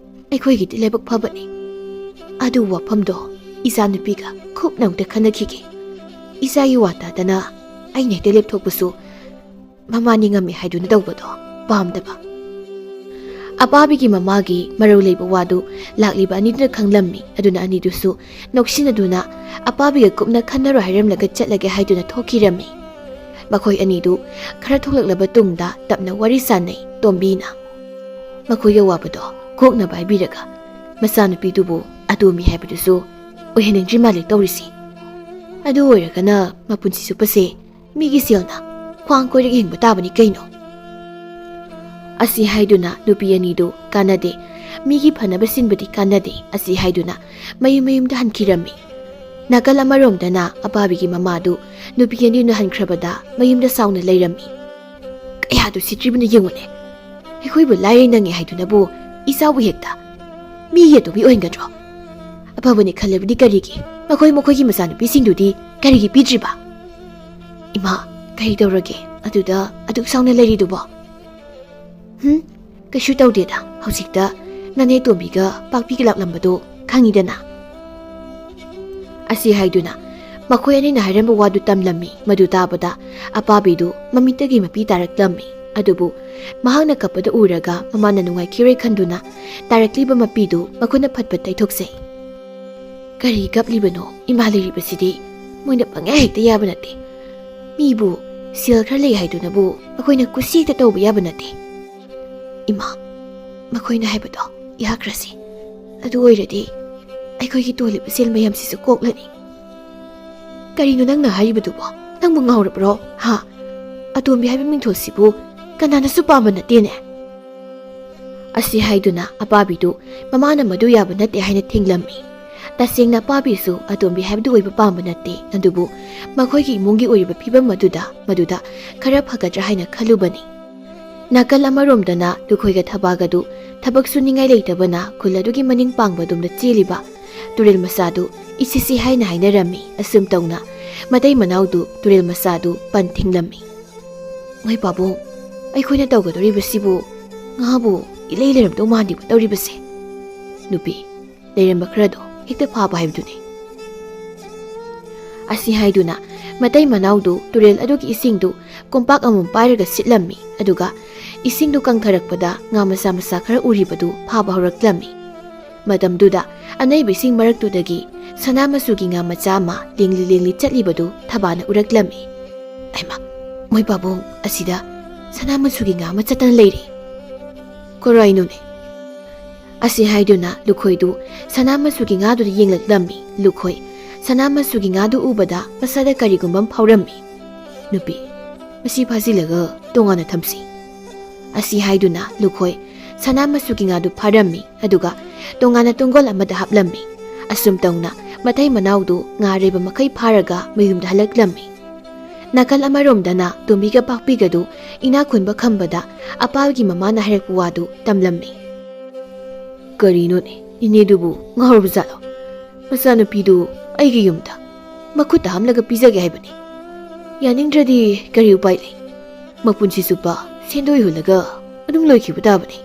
ꯑꯩꯈꯣꯏꯒꯤꯗꯤ ꯂꯥꯏꯕꯛ ꯐꯕꯅꯤ꯫ ꯑꯗꯨ ꯋꯥꯐꯝꯗꯣ ꯏꯆꯥꯅꯨꯄꯤꯒ ꯀꯨꯞꯅ ꯑꯃꯨꯛꯇ ꯈꯟꯅꯈꯤꯒꯦ꯫ ꯏꯆꯥꯒꯤ ꯋꯥ ꯇꯥꯗꯅ ꯑꯩꯅ ꯍꯦꯛꯇ ꯂꯦꯞꯊꯣꯛꯄꯁꯨ ꯃꯃꯥ ꯅꯤꯡꯉꯝꯃꯤ ꯍꯥꯏꯗꯨꯅ ꯇꯧꯕꯗꯣ ꯄꯥꯝꯗꯕ꯫" ꯑꯄꯥꯕꯤꯒꯤ ꯃꯃꯥꯒꯤ ꯃꯔꯧ ꯂꯩꯕ ꯋꯥꯗꯨ ꯂꯥꯛꯂꯤꯕ ꯑꯅꯤꯗꯨꯅ ꯈꯪꯂꯝꯃꯤ꯫ ꯑꯗꯨꯅ ꯑꯅꯤꯗꯨꯁꯨ ꯅꯣꯛꯁꯤꯟꯅꯗꯨꯅ ꯑꯄꯥꯕꯤꯒ ꯀꯨꯞꯅ ꯈꯟꯅꯔꯣꯏ ꯍꯥꯏꯔꯝꯂꯒ ꯆꯠꯂꯒꯦ ꯍꯥꯏꯗꯨꯅ ꯊꯣꯛꯈꯤꯔꯝꯃꯤ꯫ ꯃꯈꯣꯏ ꯑꯅꯤꯗꯨ ꯈꯔ ꯊꯣꯛꯂꯛꯂꯕ ꯇꯨꯡꯗ ꯇꯞꯅ ꯋꯥꯔꯤ ꯁꯥꯟꯅꯩ ꯇꯣꯝꯕꯤꯅ꯫ ꯃꯈꯣꯏꯒꯤ ꯑꯋꯥꯕꯗꯣ ꯀꯣꯛꯅꯕ ꯍꯥꯏꯕꯤꯔꯒ ꯃꯆꯥꯅꯨꯄꯤꯗꯨꯕꯨ ꯑꯇꯣꯝꯕꯤ ꯍꯥꯏꯕꯗꯨꯁꯨ ꯑꯣꯏꯍꯟꯅꯤꯡꯗ꯭ꯔꯤ ꯃꯥꯜꯂꯦ ꯇꯧꯔꯤꯁꯤ꯫ ꯑꯗꯨ ꯑꯣꯏꯔꯒꯅ ꯃꯄꯨꯟꯁꯤ ꯆꯨꯞꯄꯁꯦ ꯃꯤꯒꯤ ꯁꯦꯜꯅ ꯈ꯭ꯋꯥꯡ ꯀꯣꯏꯔꯒ ꯍꯤꯡꯕ ꯇꯥꯕꯅꯤ ꯀꯩꯅꯣ꯫ ꯑꯁꯤ ꯍꯥꯏꯗꯨꯅ ꯅꯨꯄꯤ ꯑꯅꯤꯗꯨ ꯀꯥꯟꯅꯗꯦ, ꯃꯤꯒꯤ ꯐꯅꯕ ꯁꯤꯟꯕꯗꯤ ꯀꯥꯟꯅꯗꯦ ꯑꯁꯤ ꯍꯥꯏꯗꯨꯅ ꯃꯌꯨꯝ ꯃꯌꯨꯝꯗ ꯍꯟꯈꯤꯔꯝꯃꯤ꯫ ꯅꯥꯀꯜ ꯑꯃꯔꯣꯝꯗꯅ ꯑꯄꯥꯕꯤꯒꯤ ꯃꯃꯥꯗꯨ ꯅꯨꯄꯤ ꯑꯅꯤꯅ ꯍꯟꯈ꯭ꯔꯕꯗ ꯃꯌꯨꯝꯗ ꯁꯥꯎꯅ ꯂꯩꯔꯝꯃꯤ꯫ "ꯀꯌꯥꯗꯨ ꯁꯤꯠꯇ꯭ꯔꯤꯕꯅ ꯌꯦꯡꯉꯨꯅꯦ꯫ ꯑꯩꯈꯣꯏꯕꯨ ꯂꯥꯏꯔꯩ ꯅꯪꯉꯦ ꯍꯥꯏꯗꯨꯅꯕꯨ ꯏꯆꯥꯕꯨ ꯍꯦꯛꯇ ꯃꯤꯒꯤ ꯑꯇꯣꯝꯕꯤ ꯑꯣꯏꯍꯟꯒꯗ꯭ꯔꯣ? ꯑꯐꯕꯅꯤ ꯈꯜꯂꯕꯗꯤ ꯀꯔꯤꯒꯤ ꯃꯈꯣꯏ ꯃꯈꯣꯏꯒꯤ ꯃꯆꯥꯅꯨꯄꯤꯁꯤꯡꯗꯨꯗꯤ ꯀꯔꯤꯒꯤ ꯄꯤꯗ꯭ꯔꯤꯕ? ꯏꯃꯥ, ꯀꯔꯤ ꯇꯧꯔꯒꯦ ꯑꯗꯨꯗ ꯑꯗꯨꯛ ꯁꯥꯎꯅ ꯂꯩꯔꯤꯗꯨꯕꯣ?" "ꯍꯨꯝ, ꯀꯩꯁꯨ ꯇꯧꯗꯦꯗ꯫ ꯍꯧꯖꯤꯛꯇ ꯅꯅꯦ ꯇꯣꯝꯕꯤꯒ ꯄꯥꯛꯄꯤꯒ ꯂꯥꯛꯂꯝꯕꯗꯣ ꯈꯪꯉꯤꯗꯅ?" ꯑꯁꯤ ꯍꯥꯏꯗꯨꯅ ꯃꯈꯣꯏ ꯑꯅꯤꯅ ꯍꯥꯏꯔꯝꯕ ꯋꯥꯗꯨ ꯇꯝꯂꯝꯃꯤ꯫ ꯃꯗꯨ ꯇꯥꯕꯗ ꯑꯄꯥꯕꯤꯗꯨ ꯃꯃꯤꯠꯇꯒꯤ ꯃꯄꯤ ꯇꯥꯔꯛꯂꯝꯃꯤ꯫ ꯑꯗꯨꯕꯨ ꯃꯍꯥꯛꯅ ꯀꯞꯄꯗ ꯎꯔꯒ ꯃꯃꯥꯅ ꯅꯨꯡꯉꯥꯏꯈꯤꯔꯣꯏ ꯈꯟꯗꯨꯅ ꯇꯥꯔꯛꯂꯤꯕ ꯃꯄꯤꯗꯨ ꯃꯈꯨꯠꯅ ꯐꯠ ꯐꯠ ꯇꯩꯊꯣꯛꯆꯩ꯫ "ꯀꯔꯤ ꯀꯞꯂꯤꯕꯅꯣ ꯏꯃꯥ ꯂꯩꯔꯤꯕꯁꯤꯗꯤ? ꯃꯣꯏꯅ ꯄꯪꯌꯥ ꯍꯦꯛꯇ ꯌꯥꯕ ꯅꯠꯇꯦ꯫ ꯃꯤꯕꯨ ꯁꯦꯜ ꯈꯔ ꯂꯩ ꯍꯥꯏꯗꯨꯅꯕꯨ ꯑꯩꯈꯣꯏꯅ ꯀꯨꯁꯤ ꯍꯦꯛꯇ ꯇꯧꯕ ꯌꯥꯕ ꯅꯠꯇꯦ꯫" "ꯏꯃꯥ, ꯃꯈꯣꯏꯅ ꯍꯥꯏꯕꯗꯣ ꯏꯍꯥꯛꯈ꯭ꯔꯁꯤ꯫ ꯑꯗꯨ ꯑꯣꯏꯔꯗꯤ ꯑꯩꯈꯣꯏꯒꯤ ꯇꯣꯜꯂꯤꯕ ꯁꯦꯜ ꯃꯌꯥꯝꯁꯤꯁꯨ ꯀꯣꯛꯂꯅꯤ꯫" "ꯀꯔꯤꯅꯣ ꯅꯪꯅ ꯍꯥꯏꯔꯤꯕꯗꯨꯕꯣ? ꯅꯪꯕꯨ ꯉꯥꯎꯔꯕ꯭ꯔꯣ? ꯍꯥ? ꯑꯇꯣꯝꯕꯤ ꯍꯥꯏꯕ ꯃꯤꯡꯊꯣꯜꯁꯤꯕꯨ ꯀꯅꯥꯅꯁꯨ ꯄꯥꯝꯕ ꯅꯠꯇꯦꯅꯦ?" ꯑꯁꯤ ꯍꯥꯏꯗꯨꯅ ꯑꯄꯥꯕꯤꯗꯨ ꯃꯃꯥꯅ ꯃꯗꯨ ꯌꯥꯕ ꯅꯠꯇꯦ ꯍꯥꯏꯅ ꯊꯤꯡꯂꯝꯃꯤ꯫ ꯇꯁꯦꯡꯅ ꯑꯄꯥꯕꯤꯁꯨ ꯑꯇꯣꯝꯕꯤ ꯍꯥꯏꯕꯗꯨ ꯑꯣꯏꯕ ꯄꯥꯝꯕ ꯅꯠꯇꯦ꯫ ꯑꯗꯨꯕꯨ ꯃꯈꯣꯏꯒꯤ ꯏꯃꯨꯡꯒꯤ ꯑꯣꯏꯔꯤꯕ ꯐꯤꯕꯝ ꯑꯗꯨꯗ ꯃꯗꯨꯗ ꯈꯔ ꯐꯒꯗ꯭ꯔꯥ ꯍꯥꯏꯅ ꯈꯜꯂꯨꯕꯅꯤ꯫ ꯅꯥꯀꯜ ꯑꯃꯔꯣꯝꯗꯅ ꯂꯨꯈꯣꯏꯒ ꯊꯕꯥꯒꯗꯨ ꯊꯕꯛ ꯁꯨꯅꯤꯡꯉꯥꯏ ꯂꯩꯇꯕꯅ ꯈꯨꯜ ꯑꯗꯨꯒꯤ ꯃꯅꯤꯡ ꯄꯥꯡꯕꯗꯣꯝꯗ ꯆꯦꯜꯂꯤꯕ ꯇꯨꯔꯦꯜ ꯃꯆꯥꯗꯨ ꯏꯁꯤꯁꯤ ꯍꯥꯏꯅ ꯍꯥꯏꯅꯔꯝꯃꯤ꯫ ꯑꯁꯨꯝ ꯇꯧꯅ ꯃꯇꯩ ꯃꯅꯥꯎꯗꯨ ꯇꯨꯔꯦꯜ ꯃꯆꯥꯗꯨ ꯄꯟ ꯊꯤꯡꯂꯝꯃꯤ꯫ "ꯃꯣꯏ ꯄꯥꯕꯨꯡ, ꯑꯩꯈꯣꯏꯅ ꯇꯧꯒꯗꯧꯔꯤꯕꯁꯤꯕꯨ ꯉꯥꯕꯨ ꯏꯂꯩ ꯂꯩꯔꯝꯗꯧ ꯃꯥꯟꯗꯦꯕ ꯇꯧꯔꯤꯕꯁꯦ꯫ ꯅꯨꯄꯤ, ꯂꯩꯔꯝꯕ ꯈꯔꯗꯣ ꯍꯦꯛꯇ ꯐꯥꯕ ꯍꯥꯏꯕꯗꯨꯅꯤ꯫" ꯑꯁꯤ ꯍꯥꯏꯗꯨꯅ ꯃꯇꯩ ꯃꯅꯥꯎꯗꯨ ꯇꯨꯔꯦꯜ ꯑꯗꯨꯒꯤ ꯏꯁꯤꯡꯗꯨ ꯀꯣꯝꯄꯥꯛ ꯑꯃꯃꯝ ꯄꯥꯏꯔꯒ ꯁꯤꯠꯂꯝꯃꯤ꯫ ꯑꯗꯨꯒ ꯏꯁꯤꯡꯗꯨ ꯀꯪꯊꯔꯛꯄꯗ ꯉꯥ ꯃꯆꯥ ꯃꯆꯥ ꯈꯔ ꯎꯔꯤꯕꯗꯨ ꯐꯥꯕ ꯍꯧꯔꯛꯂꯝꯃꯤ꯫ ꯃꯇꯝꯗꯨꯗ ꯑꯅꯩꯕ ꯏꯁꯤꯡ ꯃꯔꯛꯇꯨꯗꯒꯤ ꯁꯅꯥ ꯃꯆꯨꯒꯤ ꯉꯥ ꯃꯆꯥ ꯑꯃ ꯂꯦꯡꯂꯤ ꯂꯦꯡꯂꯤ ꯆꯠꯂꯤꯕꯗꯨ ꯊꯕꯥꯅ ꯎꯔꯛꯂꯝꯃꯤ꯫ "ꯍꯩꯃꯥ, ꯃꯣꯏ ꯄꯥꯕꯨꯡ, ꯑꯁꯤꯗ ꯁꯅꯥ ꯃꯆꯨꯒꯤ ꯉꯥ ꯑꯃ ꯆꯠꯇꯅ ꯂꯩꯔꯦ꯫ ꯀꯔꯥꯏꯅꯣꯅꯦ?" ꯑꯁꯤ ꯍꯥꯏꯗꯨꯅ ꯂꯨꯈꯣꯏꯗꯨ ꯁꯅꯥ ꯃꯆꯨꯒꯤ ꯉꯥꯗꯨꯗ ꯌꯦꯡꯂꯛꯂꯝꯃꯤ꯫ ꯂꯨꯈꯣꯏ ꯁꯅꯥ ꯃꯆꯨꯒꯤ ꯉꯥꯗꯨ ꯎꯕꯗ ꯃꯁꯥꯗ ꯀꯔꯤꯒꯨꯝꯕ ꯑꯃ ꯐꯥꯎꯔꯝꯃꯤ꯫ "ꯅꯨꯄꯤ, ꯃꯁꯤ ꯐꯥꯖꯤꯜꯂꯒ ꯇꯣꯉꯥꯟꯅ ꯊꯝꯁꯤ꯫" ꯑꯁꯤ ꯍꯥꯏꯗꯨꯅ ꯂꯨꯈꯣꯏ ꯁꯅꯥ ꯃꯆꯨꯒꯤ ꯉꯥꯗꯨ ꯐꯥꯔꯝꯃꯤ, ꯑꯗꯨꯒ ꯇꯣꯉꯥꯟꯅ ꯇꯨꯡꯒꯣꯜ ꯑꯃꯗ ꯍꯥꯞꯂꯝꯃꯤ꯫ ꯑꯁꯨꯝ ꯇꯧꯅ ꯃꯇꯩ ꯃꯅꯥꯎꯗꯨ ꯉꯥ ꯑꯔꯩꯕ ꯃꯈꯩ ꯐꯥꯔꯒ ꯃꯌꯨꯝꯗ ꯍꯜꯂꯛꯂꯝꯃꯤ꯫ ꯅꯥꯀꯜ ꯑꯃꯔꯣꯝꯗꯅ ꯇꯣꯝꯕꯤꯒ ꯄꯥꯛꯄꯤꯒꯗꯨ ꯏꯅꯥꯛ ꯈꯨꯟꯕ ꯈꯝꯕꯗ ꯑꯄꯥꯜꯒꯤ ꯃꯃꯥꯅ ꯍꯥꯏꯔꯛꯄ ꯋꯥꯗꯨ ꯇꯝꯂꯝꯃꯤ꯫ "ꯀꯔꯤꯅꯣꯅꯦ, ꯏꯅꯦꯗꯨꯕꯨ ꯉꯥꯎꯔꯕ ꯖꯥꯠꯂꯣ? ꯃꯆꯥꯅꯨꯄꯤꯗꯨ ꯑꯩꯒꯤ ꯌꯨꯝꯗ ꯃꯈꯨꯠꯇ ꯍꯥꯝꯂꯒ ꯄꯤꯖꯒꯦ ꯍꯥꯏꯕꯅꯤ꯫ ꯌꯥꯅꯤꯡꯗ꯭ꯔꯗꯤ ꯀꯔꯤ ꯎꯄꯥꯏ ꯂꯩ? ꯃꯄꯨꯟꯁꯤ ꯆꯨꯞꯄ ꯁꯦꯟꯗꯣꯏ ꯍꯨꯜꯂꯒ ꯑꯗꯨꯝ ꯂꯣꯏꯈꯤꯕ ꯇꯥꯕꯅꯤ꯫"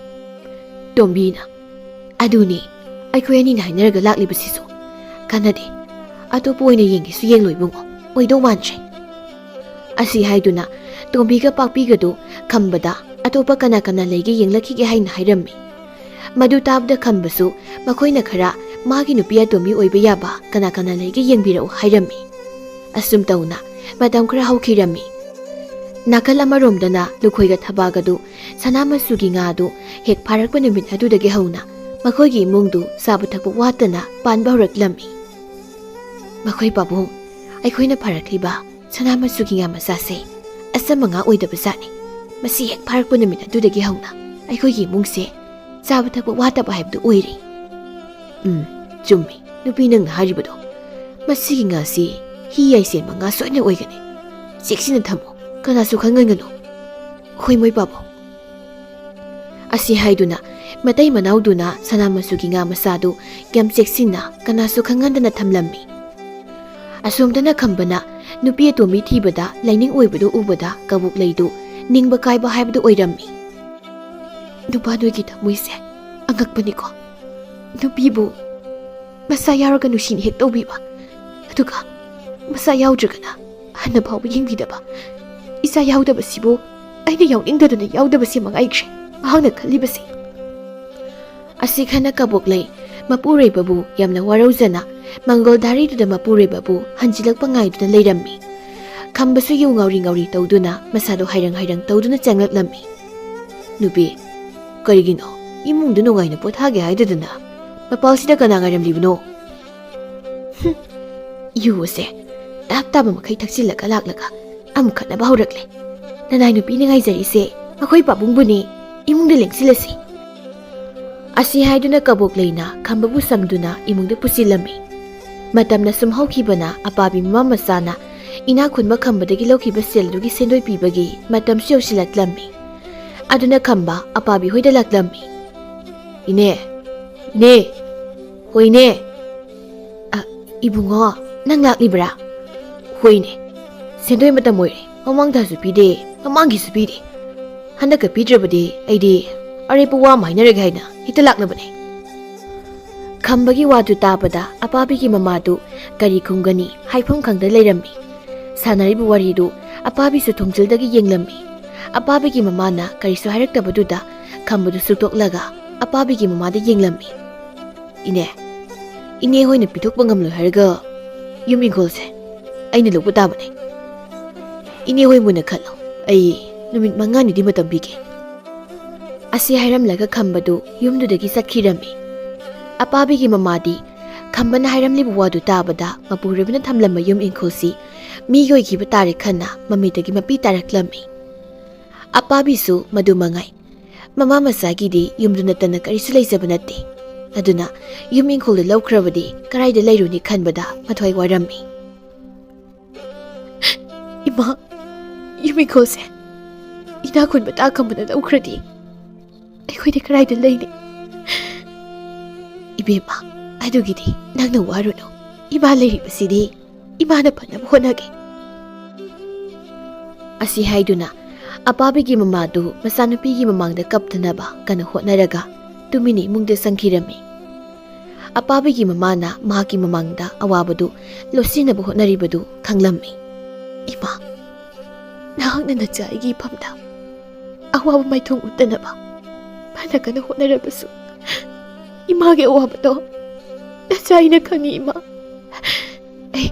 ꯇꯣꯝꯕꯤꯅ, "ꯑꯗꯨꯅꯤ ꯑꯩꯈꯣꯏ ꯑꯅꯤꯅ ꯍꯥꯏꯅꯔꯒ ꯂꯥꯛꯂꯤꯕꯁꯤꯁꯨ꯫ ꯀꯥꯟꯅꯗꯦ, ꯑꯇꯣꯞꯄ ꯑꯣꯏꯅ ꯌꯦꯡꯒꯦꯁꯨ ꯌꯦꯡꯂꯣꯏ ꯏꯕꯨꯡꯉꯣ, ꯑꯣꯏꯗꯧ ꯃꯥꯟꯗ꯭ꯔꯦ꯫" ꯑꯁꯤ ꯍꯥꯏꯗꯨꯅ ꯇꯣꯝꯕꯤꯒ ꯄꯥꯛꯄꯤꯒꯗꯨ ꯈꯝꯕꯗ ꯑꯇꯣꯞꯄ ꯀꯅꯥ ꯀꯅꯥ ꯂꯩꯒꯦ ꯌꯦꯡꯂꯛꯈꯤꯒꯦ ꯍꯥꯏꯅ ꯍꯥꯏꯔꯝꯃꯤ꯫ ꯃꯗꯨ ꯇꯥꯕꯗ ꯈꯝꯕꯁꯨ ꯃꯈꯣꯏꯅ ꯈꯔ ꯃꯥꯒꯤ ꯅꯨꯄꯤ ꯑꯇꯣꯝꯕꯤ ꯑꯣꯏꯕ ꯌꯥꯕ ꯀꯅꯥ ꯀꯅꯥ ꯂꯩꯒꯦ ꯌꯦꯡꯕꯤꯔꯛꯎ ꯍꯥꯏꯔꯝꯃꯤ꯫ ꯑꯁꯨꯝ ꯇꯧꯅ ꯃꯇꯝ ꯈꯔ ꯍꯧꯈꯤꯔꯝꯃꯤ꯫ ꯅꯥꯀꯜ ꯑꯃꯔꯣꯝꯗꯅ ꯂꯨꯈꯣꯏꯒ ꯊꯕꯥꯒꯗꯨ ꯁꯅꯥ ꯃꯆꯨꯒꯤ ꯉꯥꯗꯨ ꯍꯦꯛ ꯐꯥꯔꯛꯄ ꯅꯨꯃꯤꯠ ꯑꯗꯨꯗꯒꯤ ꯍꯧꯅ ꯃꯈꯣꯏꯒꯤ ꯏꯃꯨꯡꯗꯨ ꯆꯥꯕ ꯊꯛꯄ ꯋꯥꯠꯇꯅ ꯄꯥꯟꯕ ꯍꯧꯔꯛꯂꯝꯃꯤ꯫ "ꯃꯈꯣꯏ ꯄꯥꯕꯨꯡ, ꯑꯩꯈꯣꯏꯅ ꯐꯥꯔꯛꯂꯤꯕ ꯁꯅꯥ ꯃꯆꯨꯒꯤ ꯉꯥ ꯃꯆꯥꯁꯦ ꯑꯆꯝꯕ ꯉꯥ ꯑꯣꯏꯗꯕ ꯖꯥꯠꯅꯤ꯫ ꯃꯁꯤ ꯍꯦꯛ ꯐꯥꯔꯛꯄ ꯅꯨꯃꯤꯠ ꯑꯗꯨꯗꯒꯤ ꯍꯧꯅ ꯑꯩꯈꯣꯏꯒꯤ ꯏꯃꯨꯡꯁꯦ ꯆꯥꯕ ꯊꯛꯄ ꯋꯥꯠꯇꯕ ꯍꯥꯏꯕꯗꯨ ꯑꯣꯏꯔꯦ꯫" "ꯎꯝ, ꯆꯨꯝꯃꯤ ꯅꯨꯄꯤ ꯅꯪꯅ ꯍꯥꯏꯔꯤꯕꯗꯣ꯫ ꯃꯁꯤꯒꯤ ꯉꯥꯁꯤ ꯍꯤ ꯌꯥꯏꯁꯦꯟꯕ ꯉꯥ ꯁꯣꯏꯗꯅ ꯑꯣꯏꯒꯅꯤ꯫ ꯆꯦꯛꯁꯤꯟꯅ ꯊꯝꯃꯨ, ꯀꯅꯥꯁꯨ ꯈꯪꯍꯟꯒꯅꯨ꯫" "ꯍꯣꯏ ꯃꯣꯏ ꯄꯥꯕꯨꯡ꯫" ꯑꯁꯤ ꯍꯥꯏꯗꯨꯅ ꯃꯇꯩ ꯃꯅꯥꯎꯗꯨꯅ ꯁꯅꯥ ꯃꯆꯨꯒꯤ ꯉꯥ ꯃꯆꯥꯗꯨ ꯌꯥꯝ ꯆꯦꯛꯁꯤꯟꯅ ꯀꯅꯥꯁꯨ ꯈꯪꯍꯟꯗꯅ ꯊꯝꯂꯝꯃꯤ꯫ ꯑꯁꯣꯝꯗꯅ ꯈꯝꯕꯅ ꯅꯨꯄꯤ ꯑꯇꯣꯝꯕꯤ ꯊꯤꯕꯗ ꯂꯥꯏꯅꯤꯡ ꯑꯣꯏꯕꯗꯨ ꯎꯕꯗ ꯀꯕꯣꯛ ꯂꯩꯗꯨ ꯅꯤꯡꯕ ꯀꯥꯏꯕ ꯍꯥꯏꯕꯗꯨ ꯑꯣꯏꯔꯝꯃꯤ꯫ "ꯅꯨꯄꯥ ꯅꯣꯏꯒꯤ ꯊꯃꯣꯏꯁꯦ ꯑꯉꯛꯄꯅꯤꯀꯣ꯫ ꯅꯨꯄꯤꯕꯨ ꯃꯆꯥ ꯌꯥꯎꯔꯒ ꯅꯨꯡꯁꯤꯅ ꯍꯦꯛ ꯇꯧꯕꯤꯕ, ꯑꯗꯨꯒ ꯃꯆꯥ ꯌꯥꯎꯗ꯭ꯔꯒꯅ ꯍꯟꯅ ꯐꯥꯎꯕ ꯌꯦꯡꯕꯤꯗꯕ꯫ ꯏꯆꯥ ꯌꯥꯎꯗꯕꯁꯤꯕꯨ ꯑꯩꯅ ꯌꯥꯎꯅꯤꯡꯗꯗꯅ ꯌꯥꯎꯗꯕꯁꯦ ꯃꯉꯥꯏꯈ꯭ꯔꯦ ꯃꯍꯥꯛꯅ ꯈꯜꯂꯤꯕꯁꯦ꯫" ꯑꯁꯤ ꯈꯟꯅ ꯀꯕꯣꯛ ꯂꯩ ꯃꯄꯨꯔꯣꯏꯕꯕꯨ ꯌꯥꯝꯅ ꯋꯥꯔꯧꯖꯅ ꯃꯪꯒꯣꯜ ꯗꯥꯔꯤꯗꯨꯗ ꯃꯄꯨꯔꯣꯏꯕꯕꯨ ꯍꯟꯖꯤꯜꯂꯛꯄ ꯉꯥꯏꯗꯨꯅ ꯂꯩꯔꯝꯃꯤ꯫ ꯈꯝꯕꯁꯨ ꯌꯨ ꯉꯥꯎꯔꯤ ꯉꯥꯎꯔꯤ ꯇꯧꯗꯨꯅ ꯃꯁꯥꯗꯣ ꯍꯥꯏꯔꯪ ꯍꯥꯏꯔꯪ ꯇꯧꯗꯨꯅ ꯆꯪꯂꯛꯂꯝꯃꯤ꯫ "ꯅꯨꯄꯤ, ꯀꯔꯤꯒꯤꯅꯣ ꯏꯃꯨꯡꯗ ꯅꯨꯡꯉꯥꯏꯅ ꯄꯣꯊꯥꯒꯦ ꯍꯥꯏꯗꯗꯅ ꯃꯄꯥꯜꯁꯤꯗ ꯀꯅꯥ ꯉꯥꯏꯔꯝꯂꯤꯕꯅꯣ?" "ꯍꯨꯝ, ꯌꯨ ꯑꯁꯦ ꯇꯥꯞ ꯇꯥꯕ ꯃꯈꯩ ꯊꯛꯆꯤꯜꯂꯒ ꯂꯥꯛꯂꯒ ꯑꯃꯨꯛ ꯈꯠꯅꯕ ꯍꯧꯔꯛꯂꯦ꯫ ꯅꯅꯥꯏ ꯅꯨꯄꯤꯅ ꯉꯥꯏꯖꯔꯤꯁꯦ ꯃꯈꯣꯏ ꯄꯥꯕꯨꯡꯕꯨꯅꯤ꯫ ꯏꯃꯨꯡꯗ ꯂꯦꯡꯁꯤꯜꯂꯁꯤ꯫" ꯑꯁꯤ ꯍꯥꯏꯗꯨꯅ ꯀꯕꯣꯛ ꯂꯩꯅ ꯈꯝꯕꯕꯨ ꯁꯝꯗꯨꯅ ꯏꯃꯨꯡꯗ ꯄꯨꯁꯤꯜꯂꯝꯃꯤ꯫ ꯃꯇꯝꯅ ꯁꯨꯝ ꯍꯧꯈꯤꯕꯅ ꯑꯄꯥꯕꯤ ꯃꯃꯥ ꯃꯆꯥꯅ ꯏꯅꯥꯛ ꯈꯨꯟꯕ ꯈꯝꯕꯗꯒꯤ ꯂꯧꯈꯤꯕ ꯁꯦꯜ ꯑꯗꯨꯒꯤ ꯁꯦꯟꯗꯣꯏ ꯄꯤꯕꯒꯤ ꯃꯇꯝꯁꯨ ꯌꯧꯁꯤꯜꯂꯛꯂꯝꯃꯤ꯫ ꯑꯗꯨꯅ ꯈꯝꯕ ꯑꯄꯥꯕꯤ ꯍꯣꯏꯗ ꯂꯥꯛꯂꯝꯃꯤ꯫ "ꯏꯅꯦ, ꯏꯅꯦ, ꯍꯣꯏꯅꯦ꯫ ꯑ, ꯏꯕꯨꯡꯉꯣ, ꯅꯪ ꯂꯥꯛꯂꯤꯕ꯭ꯔꯥ?" "ꯍꯣꯏꯅꯦ, ꯁꯦꯟꯗꯣꯏ ꯃꯇꯝ ꯑꯣꯏꯔꯦ꯫ ꯃꯃꯥꯡ ꯊꯥꯁꯨ ꯄꯤꯗꯦ, ꯃꯃꯥꯡꯒꯤꯁꯨ ꯄꯤꯗꯦ꯫ ꯍꯟꯗꯛꯀ ꯄꯤꯗ꯭ꯔꯕꯗꯤ ꯑꯩꯗꯤ ꯑꯔꯦꯞꯄ ꯋꯥ ꯑꯃ ꯍꯥꯏꯅꯔꯒꯦ ꯍꯥꯏꯅ ꯍꯦꯛꯇ ꯂꯥꯛꯂꯕꯅꯦ꯫" ꯈꯝꯕꯒꯤ ꯋꯥꯗꯨ ꯇꯥꯕꯗ ꯑꯄꯥꯕꯤꯒꯤ ꯃꯃꯥꯗꯨ ꯀꯔꯤ ꯈꯨꯝꯒꯅꯤ ꯍꯥꯏꯐꯝ ꯈꯪꯗ ꯂꯩꯔꯝꯃꯤ꯫ ꯁꯥꯟꯅꯔꯤꯕ ꯋꯥꯔꯤꯗꯨ ꯑꯄꯥꯕꯤꯁꯨ ꯊꯣꯡꯖꯤꯜꯗꯒꯤ ꯌꯦꯡꯂꯝꯃꯤ꯫ ꯑꯄꯥꯕꯤꯒꯤ ꯃꯃꯥꯅ ꯀꯔꯤꯁꯨ ꯍꯥꯏꯔꯛꯇꯕꯗꯨꯗ ꯈꯝꯕꯗꯨ ꯁꯨꯛꯇꯣꯛꯂꯒ ꯑꯄꯥꯕꯤꯒꯤ ꯃꯃꯥꯗ ꯌꯦꯡꯂꯝꯃꯤ꯫ "ꯏꯅꯦ, ꯏꯅꯦ ꯍꯣꯏꯅ ꯄꯤꯊꯣꯛꯄ ꯉꯝꯂꯣꯏ ꯍꯥꯏꯔꯒ ꯌꯨꯝ ꯏꯪꯈꯣꯜꯁꯦ ꯑꯩꯅ ꯂꯧꯕ ꯇꯥꯕꯅꯦ꯫ ꯏꯅꯦ ꯍꯣꯏ ꯃꯨꯟꯅ ꯈꯜꯂꯣ, ꯑꯩ ꯅꯨꯃꯤꯠ ꯃꯉꯥꯅꯤꯗꯤ ꯃꯇꯝ ꯄꯤꯒꯦ꯫" ꯑꯁꯤ ꯍꯥꯏꯔꯝꯂꯒ ꯈꯝꯕꯗꯨ ꯌꯨꯝꯗꯨꯗꯒꯤ ꯆꯠꯈꯤꯔꯝꯃꯤ꯫ ꯑꯄꯥꯕꯤꯒꯤ ꯃꯃꯥꯗꯤ ꯈꯝꯕꯅ ꯍꯥꯏꯔꯝꯂꯤꯕ ꯋꯥꯗꯨ ꯇꯥꯕꯗ ꯃꯄꯨꯔꯣꯏꯕꯅ ꯊꯝꯂꯝꯕ ꯌꯨꯝ ꯏꯪꯈꯣꯜꯁꯤ ꯃꯤꯒꯤ ꯑꯣꯏꯈꯤꯕ ꯇꯥꯔꯦ ꯈꯟꯅ ꯃꯃꯤꯠꯇꯒꯤ ꯃꯄꯤ ꯇꯥꯔꯛꯂꯝꯃꯤ꯫ ꯑꯄꯥꯕꯤꯁꯨ ꯃꯗꯨ ꯃꯉꯥꯏ꯫ ꯃꯃꯥ ꯃꯆꯥꯒꯤꯗꯤ ꯌꯨꯝꯗꯨ ꯅꯠꯇꯅ ꯀꯔꯤꯁꯨ ꯂꯩꯖꯕ ꯅꯠꯇꯦ꯫ ꯑꯗꯨꯅ ꯌꯨꯝ ꯏꯪꯈꯣꯜꯗꯨ ꯂꯧꯈ꯭ꯔꯕꯗꯤ ꯀꯔꯥꯏꯗ ꯂꯩꯔꯨꯅꯤ ꯈꯟꯕꯗ ꯃꯊ꯭ꯋꯥꯏ ꯋꯥꯔꯝꯃꯤ꯫ "ꯏꯃꯥ, ꯌꯨꯝ ꯏꯪꯈꯣꯜꯁꯦ ꯏꯅꯥꯛ ꯈꯨꯟꯕ ꯇꯥ ꯈꯝꯕꯅ ꯂꯧꯈ꯭ꯔꯗꯤ ꯑꯩꯈꯣꯏꯗꯤ ꯀꯔꯥꯏꯗ ꯂꯩꯅꯤ?" "ꯏꯕꯦꯝꯃ, ꯑꯗꯨꯒꯤꯗꯤ ꯅꯪꯅ ꯋꯥꯔꯨꯅꯨ꯫ ꯏꯃꯥ ꯂꯩꯔꯤꯕꯁꯤꯗꯤ ꯏꯃꯥꯅ ꯐꯅꯕ ꯍꯣꯠꯅꯒꯦ꯫" ꯑꯁꯤ ꯍꯥꯏꯗꯨꯅ ꯑꯄꯥꯕꯤꯒꯤ ꯃꯃꯥꯗꯨ ꯃꯆꯥꯅꯨꯄꯤꯒꯤ ꯃꯃꯥꯡꯗ ꯀꯞꯇꯅꯕ ꯀꯟꯅ ꯍꯣꯠꯅꯔꯒ ꯇꯨꯃꯤꯟꯅ ꯏꯃꯨꯡꯗ ꯆꯪꯈꯤꯔꯝꯃꯤ꯫ ꯑꯄꯥꯕꯤꯒꯤ ꯃꯃꯥꯅ ꯃꯍꯥꯛꯀꯤ ꯃꯃꯥꯡꯗ ꯑꯋꯥꯕꯗꯨ ꯂꯣꯠꯁꯤꯟꯅꯕ ꯍꯣꯠꯅꯔꯤꯕꯗꯨ ꯈꯪꯂꯝꯃꯤ꯫ "ꯏꯃꯥ, ꯅꯍꯥꯛꯅ ꯅꯆꯥ ꯑꯩꯒꯤ ꯏꯐꯝꯗ ꯑꯋꯥꯕ ꯃꯥꯏꯊꯣꯡ ꯎꯠꯇꯅꯕ ꯐꯅ ꯀꯟꯅ ꯍꯣꯠꯅꯔꯕꯁꯨ, ꯏꯃꯥꯒꯤ ꯑꯋꯥꯕꯗꯣ ꯅꯆꯥ ꯑꯩꯅ ꯈꯪꯉꯤ, ꯏꯃꯥ꯫ ꯑꯩ,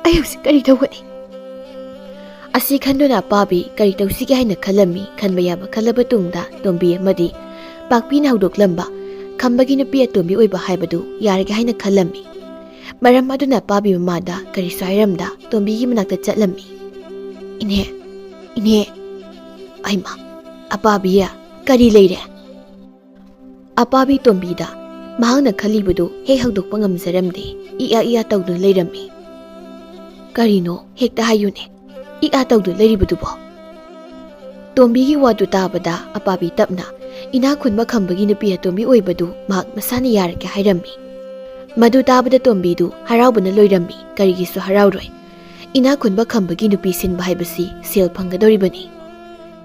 ꯑꯩ ꯍꯧꯖꯤꯛ ꯀꯔꯤ ꯇꯧꯒꯅꯤ?" ꯑꯁꯤ ꯈꯟꯗꯨꯅ ꯑꯄꯥꯕꯤ ꯀꯔꯤ ꯇꯧꯁꯤꯒꯦ ꯍꯥꯏꯅ ꯈꯜꯂꯝꯃꯤ꯫ ꯈꯟꯕ ꯌꯥꯕ ꯈꯜꯂꯕ ꯇꯨꯡꯗ ꯇꯣꯝꯕꯤ ꯑꯃꯗꯤ ꯄꯥꯛꯄꯤꯅ ꯍꯧꯗꯣꯛꯂꯝꯕ ꯈꯝꯕꯒꯤ ꯅꯨꯄꯤ ꯑꯇꯣꯝꯕꯤ ꯑꯣꯏꯕ ꯍꯥꯏꯕꯗꯨ ꯌꯥꯔꯒꯦ ꯍꯥꯏꯅ ꯈꯜꯂꯝꯃꯤ꯫ ꯃꯔꯝ ꯑꯗꯨꯅ ꯑꯄꯥꯕꯤ ꯃꯃꯥꯗ ꯀꯔꯤꯁꯨ ꯍꯥꯏꯔꯝꯗ ꯇꯣꯝꯕꯤꯒꯤ ꯃꯅꯥꯛꯇ ꯆꯠꯂꯝꯃꯤ꯫ "ꯏꯅꯦ, ꯏꯅꯦ, ꯑꯩꯃ, ꯑꯄꯥꯕꯤ, ꯀꯔꯤ ꯂꯩꯔꯦ?" ꯑꯄꯥꯕꯤ ꯇꯣꯝꯕꯤꯗ ꯃꯍꯥꯛꯅ ꯈꯜꯂꯤꯕꯗꯨ ꯍꯦꯛ ꯍꯧꯗꯣꯛꯄ ꯉꯝꯖꯔꯝꯗꯦ꯫ ꯏꯌꯥ ꯏꯌꯥ ꯇꯧꯗꯨꯅ ꯂꯩꯔꯝꯃꯤ꯫ "ꯀꯔꯤꯅꯣ? ꯍꯦꯛꯇ ꯍꯥꯏꯌꯨꯅꯦ꯫ ꯏꯌꯥ ꯇꯧꯗꯨꯅ ꯂꯩꯔꯤꯕꯗꯨꯕꯣ?" ꯇꯣꯝꯕꯤꯒꯤ ꯋꯥꯗꯨ ꯇꯥꯕꯗ ꯑꯄꯥꯕꯤ ꯇꯞꯅ ꯏꯅꯥꯛ ꯈꯨꯟꯕ ꯈꯝꯕꯒꯤ ꯅꯨꯄꯤ ꯑꯇꯣꯝꯕꯤ ꯑꯣꯏꯕꯗꯨ ꯃꯍꯥꯛ ꯃꯁꯥꯅ ꯌꯥꯔꯒꯦ ꯍꯥꯏꯔꯝꯃꯤ꯫ ꯃꯗꯨ ꯇꯥꯕꯗ ꯇꯣꯝꯕꯤꯗꯨ ꯍꯔꯥꯎꯕꯅ ꯂꯣꯏꯔꯝꯃꯤ꯫ ꯀꯔꯤꯒꯤꯁꯨ ꯍꯔꯥꯎꯔꯣꯏ? ꯏꯅꯥꯛ ꯈꯨꯟꯕ ꯈꯝꯕꯒꯤ ꯅꯨꯄꯤ ꯁꯤꯟꯕ ꯍꯥꯏꯕꯁꯤ ꯁꯦꯜ ꯐꯪꯒꯗꯧꯔꯤꯕꯅꯤ꯫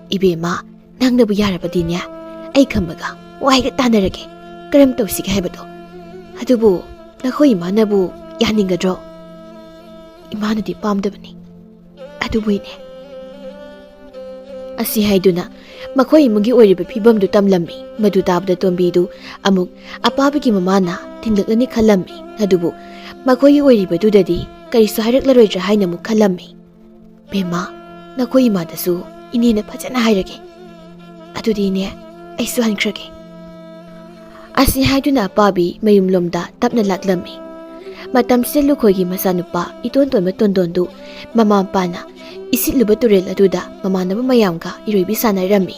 "ꯏꯕꯦꯝꯃ, ꯅꯪꯅꯕꯨ ꯌꯥꯔꯕꯗꯤꯅꯦ, ꯑꯩ ꯈꯝꯕꯒ ꯋꯥ ꯍꯦꯛꯇ ꯇꯥꯟꯅꯔꯒꯦ꯫ ꯀꯔꯝ ꯇꯧꯁꯤꯒꯦ ꯍꯥꯏꯕꯗꯣ? ꯑꯗꯨꯕꯨ ꯅꯈꯣꯏ ꯏꯃꯥꯅꯕꯨ ꯌꯥꯅꯤꯡꯒꯗ꯭ꯔꯣ?" "ꯏꯃꯥꯅꯗꯤ ꯄꯥꯝꯗꯕꯅꯤ꯫ ꯑꯗꯨꯕꯨ ꯏꯅꯦ," ꯑꯁꯤ ꯍꯥꯏꯗꯨꯅ ꯃꯈꯣꯏ ꯏꯃꯨꯡꯒꯤ ꯑꯣꯏꯔꯤꯕ ꯐꯤꯕꯝꯗꯨ ꯇꯝꯂꯝꯃꯤ꯫ ꯃꯗꯨ ꯇꯥꯕꯗ ꯇꯣꯝꯕꯤꯗꯨ ꯑꯃꯨꯛ ꯑꯄꯥꯕꯒꯤ ꯃꯃꯥꯅ ꯊꯤꯡꯂꯛꯂꯅꯤ ꯈꯜꯂꯝꯃꯤ꯫ ꯑꯗꯨꯕꯨ ꯃꯈꯣꯏꯒꯤ ꯑꯣꯏꯔꯤꯕꯗꯨꯗꯗꯤ ꯀꯔꯤꯁꯨ ꯍꯥꯏꯔꯛꯂꯔꯣꯏꯗ꯭ꯔꯥ ꯍꯥꯏꯅ ꯑꯃꯨꯛ ꯈꯜꯂꯝꯃꯤ꯫ "ꯕꯦꯝꯃ, ꯅꯈꯣꯏ ꯏꯃꯥꯗꯁꯨ ꯏꯅꯦꯅ ꯐꯖꯅ ꯍꯥꯏꯔꯒꯦ꯫ ꯑꯗꯨꯗꯤ ꯏꯅꯦ, ꯑꯩꯁꯨ ꯍꯟꯈ꯭ꯔꯒꯦ꯫" ꯑꯁꯤ ꯍꯥꯏꯗꯨꯅ ꯑꯄꯥꯕꯤ ꯃꯌꯨꯝꯂꯣꯝꯗ ꯇꯞꯅ ꯂꯥꯛꯂꯝꯃꯤ꯫ ꯃꯇꯝꯁꯤꯗ ꯂꯨꯈꯣꯏꯒꯤ ꯃꯆꯥꯅꯨꯄꯥ ꯏꯇꯣꯟ ꯇꯣꯟꯕ ꯇꯣꯟꯗꯣꯟꯗꯨ ꯃꯃꯥ ꯃꯄꯥꯅ ꯏꯁꯤꯠꯂꯨꯕ ꯇꯨꯔꯦꯜ ꯑꯗꯨꯗ ꯃꯃꯥꯟꯅꯕ ꯃꯌꯥꯝꯒ ꯏꯔꯣꯏꯕꯤ ꯁꯥꯟꯅꯔꯝꯃꯤ꯫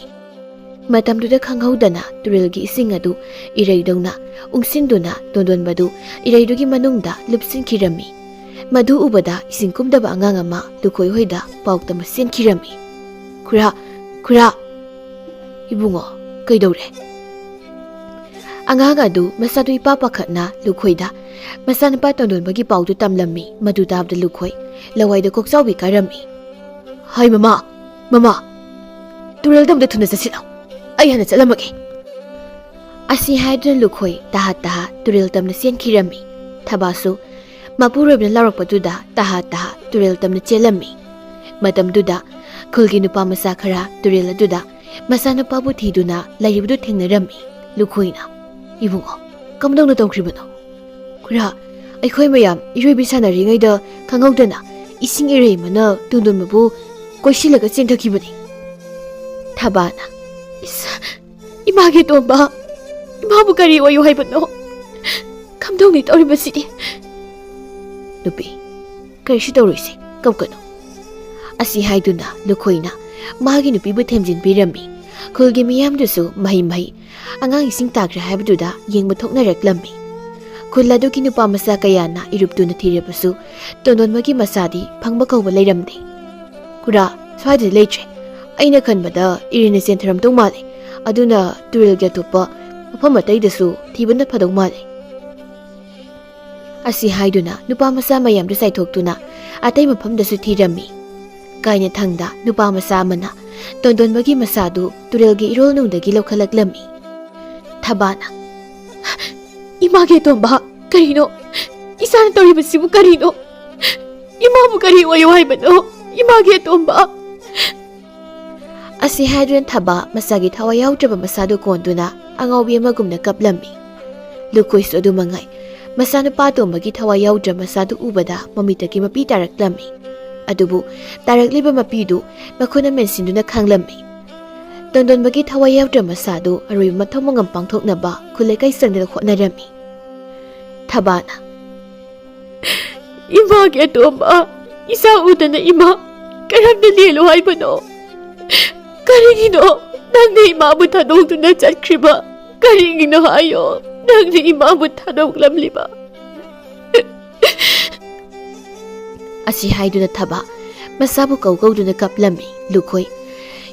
ꯃꯇꯝꯗꯨꯗ ꯈꯪꯍꯧꯗꯅ ꯇꯨꯔꯦꯜꯒꯤ ꯏꯁꯤꯡ ꯑꯗꯨ ꯏꯔꯩꯗꯧꯅ ꯎꯪꯁꯤꯟꯗꯨꯅ ꯇꯣꯟꯗꯣꯟꯕꯗꯨ ꯏꯔꯩꯗꯨꯒꯤ ꯃꯅꯨꯡꯗ ꯂꯨꯞꯁꯤꯟꯈꯤꯔꯝꯃꯤ꯫ ꯃꯗꯨ ꯎꯕꯗ ꯏꯁꯤꯡ ꯀꯨꯝꯗꯕ ꯑꯉꯥꯡ ꯑꯃ ꯂꯨꯈꯣꯏ ꯍꯣꯏꯗ ꯄꯥꯎ ꯇꯝꯕ ꯆꯦꯟꯈꯤꯔꯝꯃꯤ꯫ "ꯈꯨꯔꯥ, ꯈꯨꯔꯥ!" "ꯏꯕꯨꯡꯉꯣ, ꯀꯩꯗꯧꯔꯦ?" ꯑꯉꯥꯡ ꯑꯗꯨ ꯃꯁꯥꯗꯨ ꯏꯄꯥ ꯄꯥꯈꯠꯅ ꯂꯨꯈꯣꯏꯗ ꯃꯆꯥꯅꯨꯄꯥ ꯇꯣꯟꯗꯣꯟꯕꯒꯤ ꯄꯥꯎꯗꯨ ꯇꯝꯂꯝꯃꯤ꯫ ꯃꯗꯨ ꯇꯥꯕꯗ ꯂꯨꯈꯣꯏ ꯂꯋꯥꯏꯗ ꯀꯣꯛꯆꯥꯎꯕꯤ ꯀꯥꯔꯝꯃꯤ꯫ "ꯍꯥꯏ ꯃꯃꯥ, ꯃꯃꯥ, ꯇꯨꯔꯦꯜꯗ ꯑꯝꯇ ꯊꯨꯅ ꯆꯠꯁꯤꯜꯂꯣ꯫ ꯑꯩ ꯍꯥꯟꯅ ꯆꯠꯂꯝꯃꯒꯦ꯫" ꯑꯁꯤ ꯍꯥꯏꯗꯨꯅ ꯂꯨꯈꯣꯏ ꯇꯍꯥ ꯇꯍꯥ ꯇꯨꯔꯦꯜ ꯇꯝꯅ ꯆꯦꯟꯈꯤꯔꯝꯃꯤ꯫ ꯊꯕꯥꯁꯨ ꯃꯄꯨꯔꯣꯏꯕꯅ ꯂꯥꯎꯔꯛꯄꯗꯨꯗ ꯇꯍꯥ ꯇꯍꯥ ꯇꯨꯔꯦꯜ ꯇꯝꯅ ꯆꯦꯜꯂꯝꯃꯤ꯫ ꯃꯇꯝꯗꯨꯗ ꯈꯨꯜꯒꯤ ꯅꯨꯄꯥ ꯃꯆꯥ ꯈꯔ ꯇꯨꯔꯦꯜ ꯑꯗꯨꯗ ꯃꯆꯥꯅꯨꯄꯥꯕꯨ ꯊꯤꯗꯨꯅ ꯂꯩꯔꯤꯕꯗꯨ ꯊꯦꯡꯅꯔꯝꯃꯤ꯫ ꯂꯨꯈꯣꯏꯅ, "ꯏꯕꯨꯡꯉꯣ, ꯀꯝꯗꯧꯅ ꯇꯧꯈ꯭ꯔꯤꯕꯅꯣ?" "ꯈꯨꯔꯥ, ꯑꯩꯈꯣꯏ ꯃꯌꯥꯝ ꯏꯔꯣꯏꯕꯤ ꯁꯥꯟꯅꯔꯤꯉꯩꯗ ꯈꯪꯍꯧꯗꯅ ꯏꯁꯤꯡ ꯏꯔꯩ ꯑꯃꯅ ꯇꯣꯟꯗꯣꯟꯕꯕꯨ ꯀꯣꯏꯁꯤꯜꯂꯒ ꯆꯦꯟꯊꯈꯤꯕꯅꯤ꯫" ꯊꯕꯥꯅ, "ꯏꯁ, ꯏꯃꯥꯒꯤ ꯇꯣꯝꯕ, ꯏꯃꯥꯕꯨ ꯀꯔꯤ ꯑꯣꯏꯌꯨ ꯍꯥꯏꯕꯅꯣ? ꯀꯝꯗꯧꯅꯤ ꯇꯧꯔꯤꯕꯁꯤꯗꯤ?" "ꯅꯨꯄꯤ, ꯀꯔꯤꯁꯨ ꯇꯧꯔꯣꯏꯁꯦ, ꯀꯞꯀꯅꯨ꯫" ꯑꯁꯤ ꯍꯥꯏꯗꯨꯅ ꯂꯨꯈꯣꯏꯅ ꯃꯥꯒꯤ ꯅꯨꯄꯤꯕꯨ ꯊꯦꯝꯖꯤꯟꯕꯤꯔꯝꯃꯤ꯫ ꯈꯨꯜꯒꯤ ꯃꯤꯌꯥꯝꯗꯨꯁꯨ ꯃꯍꯩ ꯃꯍꯩ ꯑꯉꯥꯡ ꯏꯁꯤꯡ ꯇꯥꯈ꯭ꯔꯦ ꯍꯥꯏꯕꯗꯨꯗ ꯌꯦꯡꯕ ꯊꯣꯛꯅꯔꯛꯂꯝꯃꯤ꯫ ꯈꯨꯜ ꯑꯗꯨꯒꯤ ꯅꯨꯄꯥ ꯃꯆꯥ ꯀꯌꯥꯅ ꯏꯔꯨꯞꯇꯨꯅ ꯊꯤꯔꯕꯁꯨ ꯇꯣꯟꯗꯣꯟꯕꯒꯤ ꯃꯆꯥꯗꯤ ꯐꯪꯕ ꯀꯧꯕ ꯂꯩꯔꯝꯗꯦ꯫ "ꯈꯨꯔꯥ, ꯁ꯭ꯋꯥꯏꯗꯗꯤ ꯂꯩꯇ꯭ꯔꯦ꯫ ꯑꯩꯅ ꯈꯟꯕꯗ ꯏꯔꯦꯟꯅ ꯆꯦꯟꯊꯔꯝꯗꯧ ꯃꯥꯜꯂꯦ꯫ ꯑꯗꯨꯅ ꯇꯨꯔꯦꯜꯒꯤ ꯑꯇꯣꯞꯄ ꯃꯐꯝ ꯑꯇꯩꯗꯁꯨ ꯊꯤꯕꯅ ꯐꯗꯧ ꯃꯥꯜꯂꯦ" ꯑꯁꯤ ꯍꯥꯏꯗꯨꯅ ꯅꯨꯄꯥ ꯃꯆꯥ ꯃꯌꯥꯝꯗꯨ ꯆꯥꯏꯊꯣꯛꯇꯨꯅ ꯑꯇꯩ ꯃꯐꯝꯗꯁꯨ ꯊꯤꯔꯝꯃꯤ꯫ ꯀꯥꯏꯅꯊꯪꯗ ꯅꯨꯄꯥ ꯃꯆꯥ ꯑꯃꯅ ꯇꯣꯟꯗꯣꯟꯕꯒꯤ ꯃꯆꯥꯗꯨ ꯇꯨꯔꯦꯜꯒꯤ ꯏꯔꯣꯜꯅꯨꯡꯗꯒꯤ ꯂꯧꯈꯠꯂꯛꯂꯝꯃꯤ꯫ ꯊꯕꯥꯅ, "ꯏꯃꯥꯒꯤ ꯑꯇꯣꯝꯕ, ꯀꯔꯤꯅꯣ? ꯏꯆꯥꯅ ꯇꯧꯔꯤꯕꯁꯤꯕꯨ ꯀꯔꯤꯅꯣ? ꯏꯃꯥꯕꯨ ꯀꯔꯤ ꯑꯣꯏꯌꯨ ꯍꯥꯏꯕꯅꯣ? ꯏꯃꯥꯒꯤ ꯑꯇꯣꯝꯕ!" ꯑꯁꯤ ꯍꯥꯏꯗꯨꯅ ꯊꯕꯥ ꯃꯆꯥꯒꯤ ꯊꯋꯥꯏ ꯌꯥꯎꯗ꯭ꯔꯕ ꯃꯁꯥꯗꯨ ꯀꯣꯟꯗꯨꯅ ꯑꯉꯥꯎꯕꯤ ꯑꯃꯒꯨꯝꯅ ꯀꯞꯂꯝꯃꯤ꯫ ꯂꯨꯈꯣꯏꯁꯨ ꯑꯗꯨ ꯃꯉꯥꯏ꯫ ꯃꯆꯥꯅꯨꯄꯥ ꯑꯇꯣꯝꯕꯒꯤ ꯊꯋꯥꯏ ꯌꯥꯎꯗ꯭ꯔꯕ ꯃꯁꯥꯗꯨ ꯎꯕꯗ ꯃꯃꯤꯠꯇꯒꯤ ꯃꯄꯤ ꯇꯥꯔꯛꯂꯝꯃꯤ꯫ ꯑꯗꯨꯕꯨ ꯇꯥꯔꯛꯂꯤꯕ ꯃꯄꯤꯗꯨ ꯃꯈꯨꯠꯅ ꯃꯦꯟꯁꯤꯟꯗꯨꯅ ꯈꯥꯡꯂꯝꯃꯤ꯫ ꯇꯣꯟꯗꯣꯟꯕꯒꯤ ꯊꯋꯥꯏ ꯌꯥꯎꯗ꯭ꯔꯕ ꯃꯁꯥꯗꯨ ꯑꯔꯣꯏꯕ ꯃꯊꯧ ꯃꯉꯝ ꯄꯥꯡꯊꯣꯛꯅꯕ ꯈꯨꯜ ꯂꯩꯀꯥꯏ ꯆꯪꯗꯅ ꯍꯣꯠꯅꯔꯝꯃꯤ꯫ ꯊꯕꯥꯅ, "ꯏꯃꯥꯒꯤ ꯑꯇꯣꯝꯕ, ꯏꯆꯥ ꯎꯗꯅ ꯏꯃꯥ ꯀꯔꯝꯅ ꯂꯦꯜꯂꯨ ꯍꯥꯏꯕꯅꯣ? ꯀꯔꯤꯒꯤꯅꯣ ꯅꯪꯅ ꯏꯃꯥꯕꯨ ꯊꯥꯗꯣꯛꯇꯨꯅ ꯆꯠꯈ꯭ꯔꯤꯕ? ꯀꯔꯤꯒꯤꯅꯣ ꯍꯥꯏꯌꯣ, ꯅꯪꯅ ꯏꯃꯥꯕꯨ ꯊꯥꯗꯣꯛꯂꯝꯂꯤꯕ?" ꯑꯁꯤ ꯍꯥꯏꯗꯨꯅ ꯊꯕꯥ ꯃꯁꯥꯕꯨ ꯀꯧ ꯀꯧꯗꯨꯅ ꯀꯞꯂꯝꯃꯤ꯫ ꯂꯨꯈꯣꯏ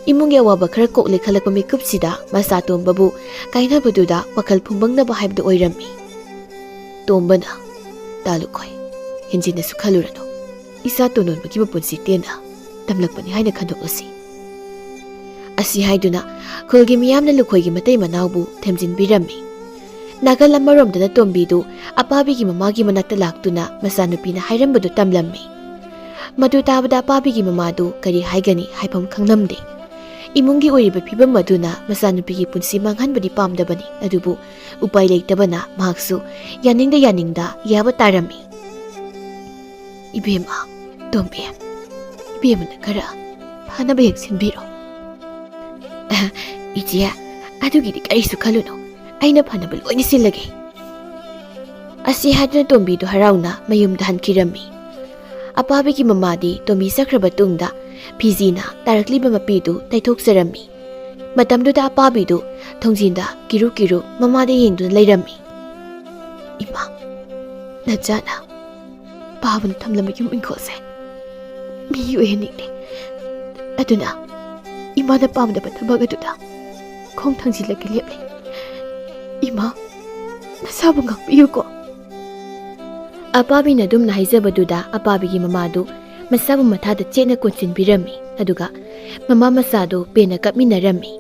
ꯏꯃꯨꯡꯒꯤ ꯑꯋꯥꯕ ꯈꯔ ꯀꯣꯛꯂꯦ ꯈꯜꯂꯛꯄ ꯃꯤꯀꯨꯞꯁꯤꯗ ꯃꯆꯥ ꯇꯣꯝꯕꯕꯨ ꯀꯥꯏꯅꯕꯗꯨꯗ ꯋꯥꯈꯜ ꯐꯨꯝꯕꯪꯅꯕ ꯍꯥꯏꯕꯗꯨ ꯑꯣꯏꯔꯝꯃꯤ꯫ ꯇꯣꯝꯕꯅ, "ꯇꯥ ꯂꯨꯈꯣꯏ, ꯍꯦꯟꯖꯤꯟꯅꯁꯨ ꯈꯜꯂꯨꯔꯅꯨ꯫ ꯏꯆꯥ ꯇꯣꯟꯗꯣꯟꯕꯒꯤ ꯃꯄꯨꯟꯁꯤ ꯇꯦꯟꯅ ꯇꯝꯂꯛꯄꯅꯤ ꯍꯥꯏꯅ ꯈꯟꯗꯣꯛꯂꯁꯤ" ꯑꯁꯤ ꯍꯥꯏꯗꯨꯅ ꯈꯨꯜꯒꯤ ꯃꯤꯌꯥꯝꯅ ꯂꯨꯈꯣꯏꯒꯤ ꯃꯇꯩ ꯃꯅꯥꯎꯕꯨ ꯊꯦꯝꯖꯤꯟꯕꯤꯔꯝꯃꯤ꯫ ꯅꯥꯀꯜ ꯑꯃꯔꯣꯝꯗꯅ ꯇꯣꯝꯕꯤꯗꯨ ꯑꯄꯥꯕꯤꯒꯤ ꯃꯃꯥꯒꯤ ꯃꯅꯥꯛꯇ ꯂꯥꯛꯇꯨꯅ ꯃꯆꯥꯅꯨꯄꯤꯅ ꯍꯥꯏꯔꯝꯕꯗꯨ ꯇꯝꯂꯝꯃꯤ꯫ ꯃꯗꯨ ꯇꯥꯕꯗ ꯑꯄꯥꯕꯤꯒꯤ ꯃꯃꯥꯗꯨ ꯀꯔꯤ ꯍꯥꯏꯒꯅꯤ ꯍꯥꯏꯐꯝ ꯈꯪꯂꯝꯗꯦ꯫ ꯏꯃꯨꯡꯒꯤ ꯑꯣꯏꯔꯤꯕ ꯐꯤꯕꯝ ꯑꯗꯨꯅ ꯃꯆꯥꯅꯨꯄꯤꯒꯤ ꯄꯨꯟꯁꯤ ꯃꯥꯡꯍꯟꯕꯗꯤ ꯄꯥꯝꯗꯕꯅꯤ, ꯑꯗꯨꯕꯨ ꯎꯄꯥꯏ ꯂꯩꯇꯕꯅ ꯃꯍꯥꯛꯁꯨ ꯌꯥꯅꯤꯡꯗ ꯌꯥꯅꯤꯡꯗ ꯌꯥꯕ ꯇꯥꯔꯝꯃꯤ꯫ "ꯏꯕꯦꯝꯃ, ꯇꯣꯝꯕꯤ, ꯏꯕꯦꯝꯃꯅ ꯈꯔ ꯐꯅꯕ ꯍꯦꯛ ꯁꯤꯟꯕꯤꯔꯣ꯫" "ꯑ, ꯏꯆꯦ, ꯑꯗꯨꯒꯤꯗꯤ ꯀꯔꯤꯁꯨ ꯈꯜꯂꯨꯅꯨ, ꯑꯩꯅ ꯐꯅꯕ ꯂꯣꯏꯅ ꯁꯤꯜꯂꯒꯦ" ꯑꯁꯤ ꯍꯥꯏꯗꯨꯅ ꯇꯣꯝꯕꯤꯗꯨ ꯍꯔꯥꯎꯅ ꯃꯌꯨꯝꯗ ꯍꯟꯈꯤꯔꯝꯃꯤ꯫ ꯑꯄꯥꯕꯤꯒꯤ ꯃꯃꯥꯗꯤ ꯇꯣꯝꯕꯤ ꯆꯠꯈ꯭ꯔꯕ ꯇꯨꯡꯗ ꯐꯤꯖꯤꯅ ꯇꯥꯔꯛꯂꯤꯕ ꯃꯄꯤꯗꯨ ꯇꯩꯊꯣꯛꯆꯔꯝꯃꯤ꯫ ꯃꯇꯝꯗꯨꯗ ꯑꯄꯥꯕꯤꯗꯨ ꯊꯣꯡꯖꯤꯟꯗ ꯀꯤꯔꯨ ꯀꯤꯔꯨ ꯃꯃꯥꯗ ꯌꯦꯡꯗꯨꯅ ꯂꯩꯔꯝꯃꯤ꯫ "ꯏꯃꯥ, ꯅꯆꯥꯅ ꯄꯥꯕꯅ ꯊꯝꯂꯝꯕ ꯌꯨꯝ ꯏꯪꯈꯣꯜꯁꯦ ꯃꯤꯒꯤ ꯑꯣꯏꯍꯟꯅꯤꯡꯂꯦ꯫ ꯑꯗꯨꯅ ꯏꯃꯥꯅ ꯄꯥꯝꯗꯕ ꯊꯕꯛ ꯑꯗꯨꯗ ꯈꯣꯡ ꯊꯥꯡꯖꯤꯜꯂꯒ ꯂꯦꯞꯂꯦ꯫ ꯏꯃꯥ, ꯅꯁꯥꯕꯨ ꯉꯥꯛꯄꯤꯌꯨꯀꯣ"꯫ ꯑꯄꯥꯕꯤꯅ ꯑꯗꯨꯝꯅ ꯍꯥꯏꯖꯕꯗꯨꯗ ꯑꯄꯥꯕꯤꯒꯤ ꯃꯃꯥꯗꯨ ꯃꯁꯥꯕꯨ ꯃꯊꯥꯗ ꯆꯦꯠꯅ ꯀꯣꯟꯁꯤꯟꯕꯤꯔꯝꯃꯤ, ꯑꯗꯨꯒ ꯃꯃꯥ ꯃꯆꯥꯗꯨ ꯄꯦꯟꯅ ꯀꯞꯃꯤꯟꯅꯔꯝꯃꯤ꯫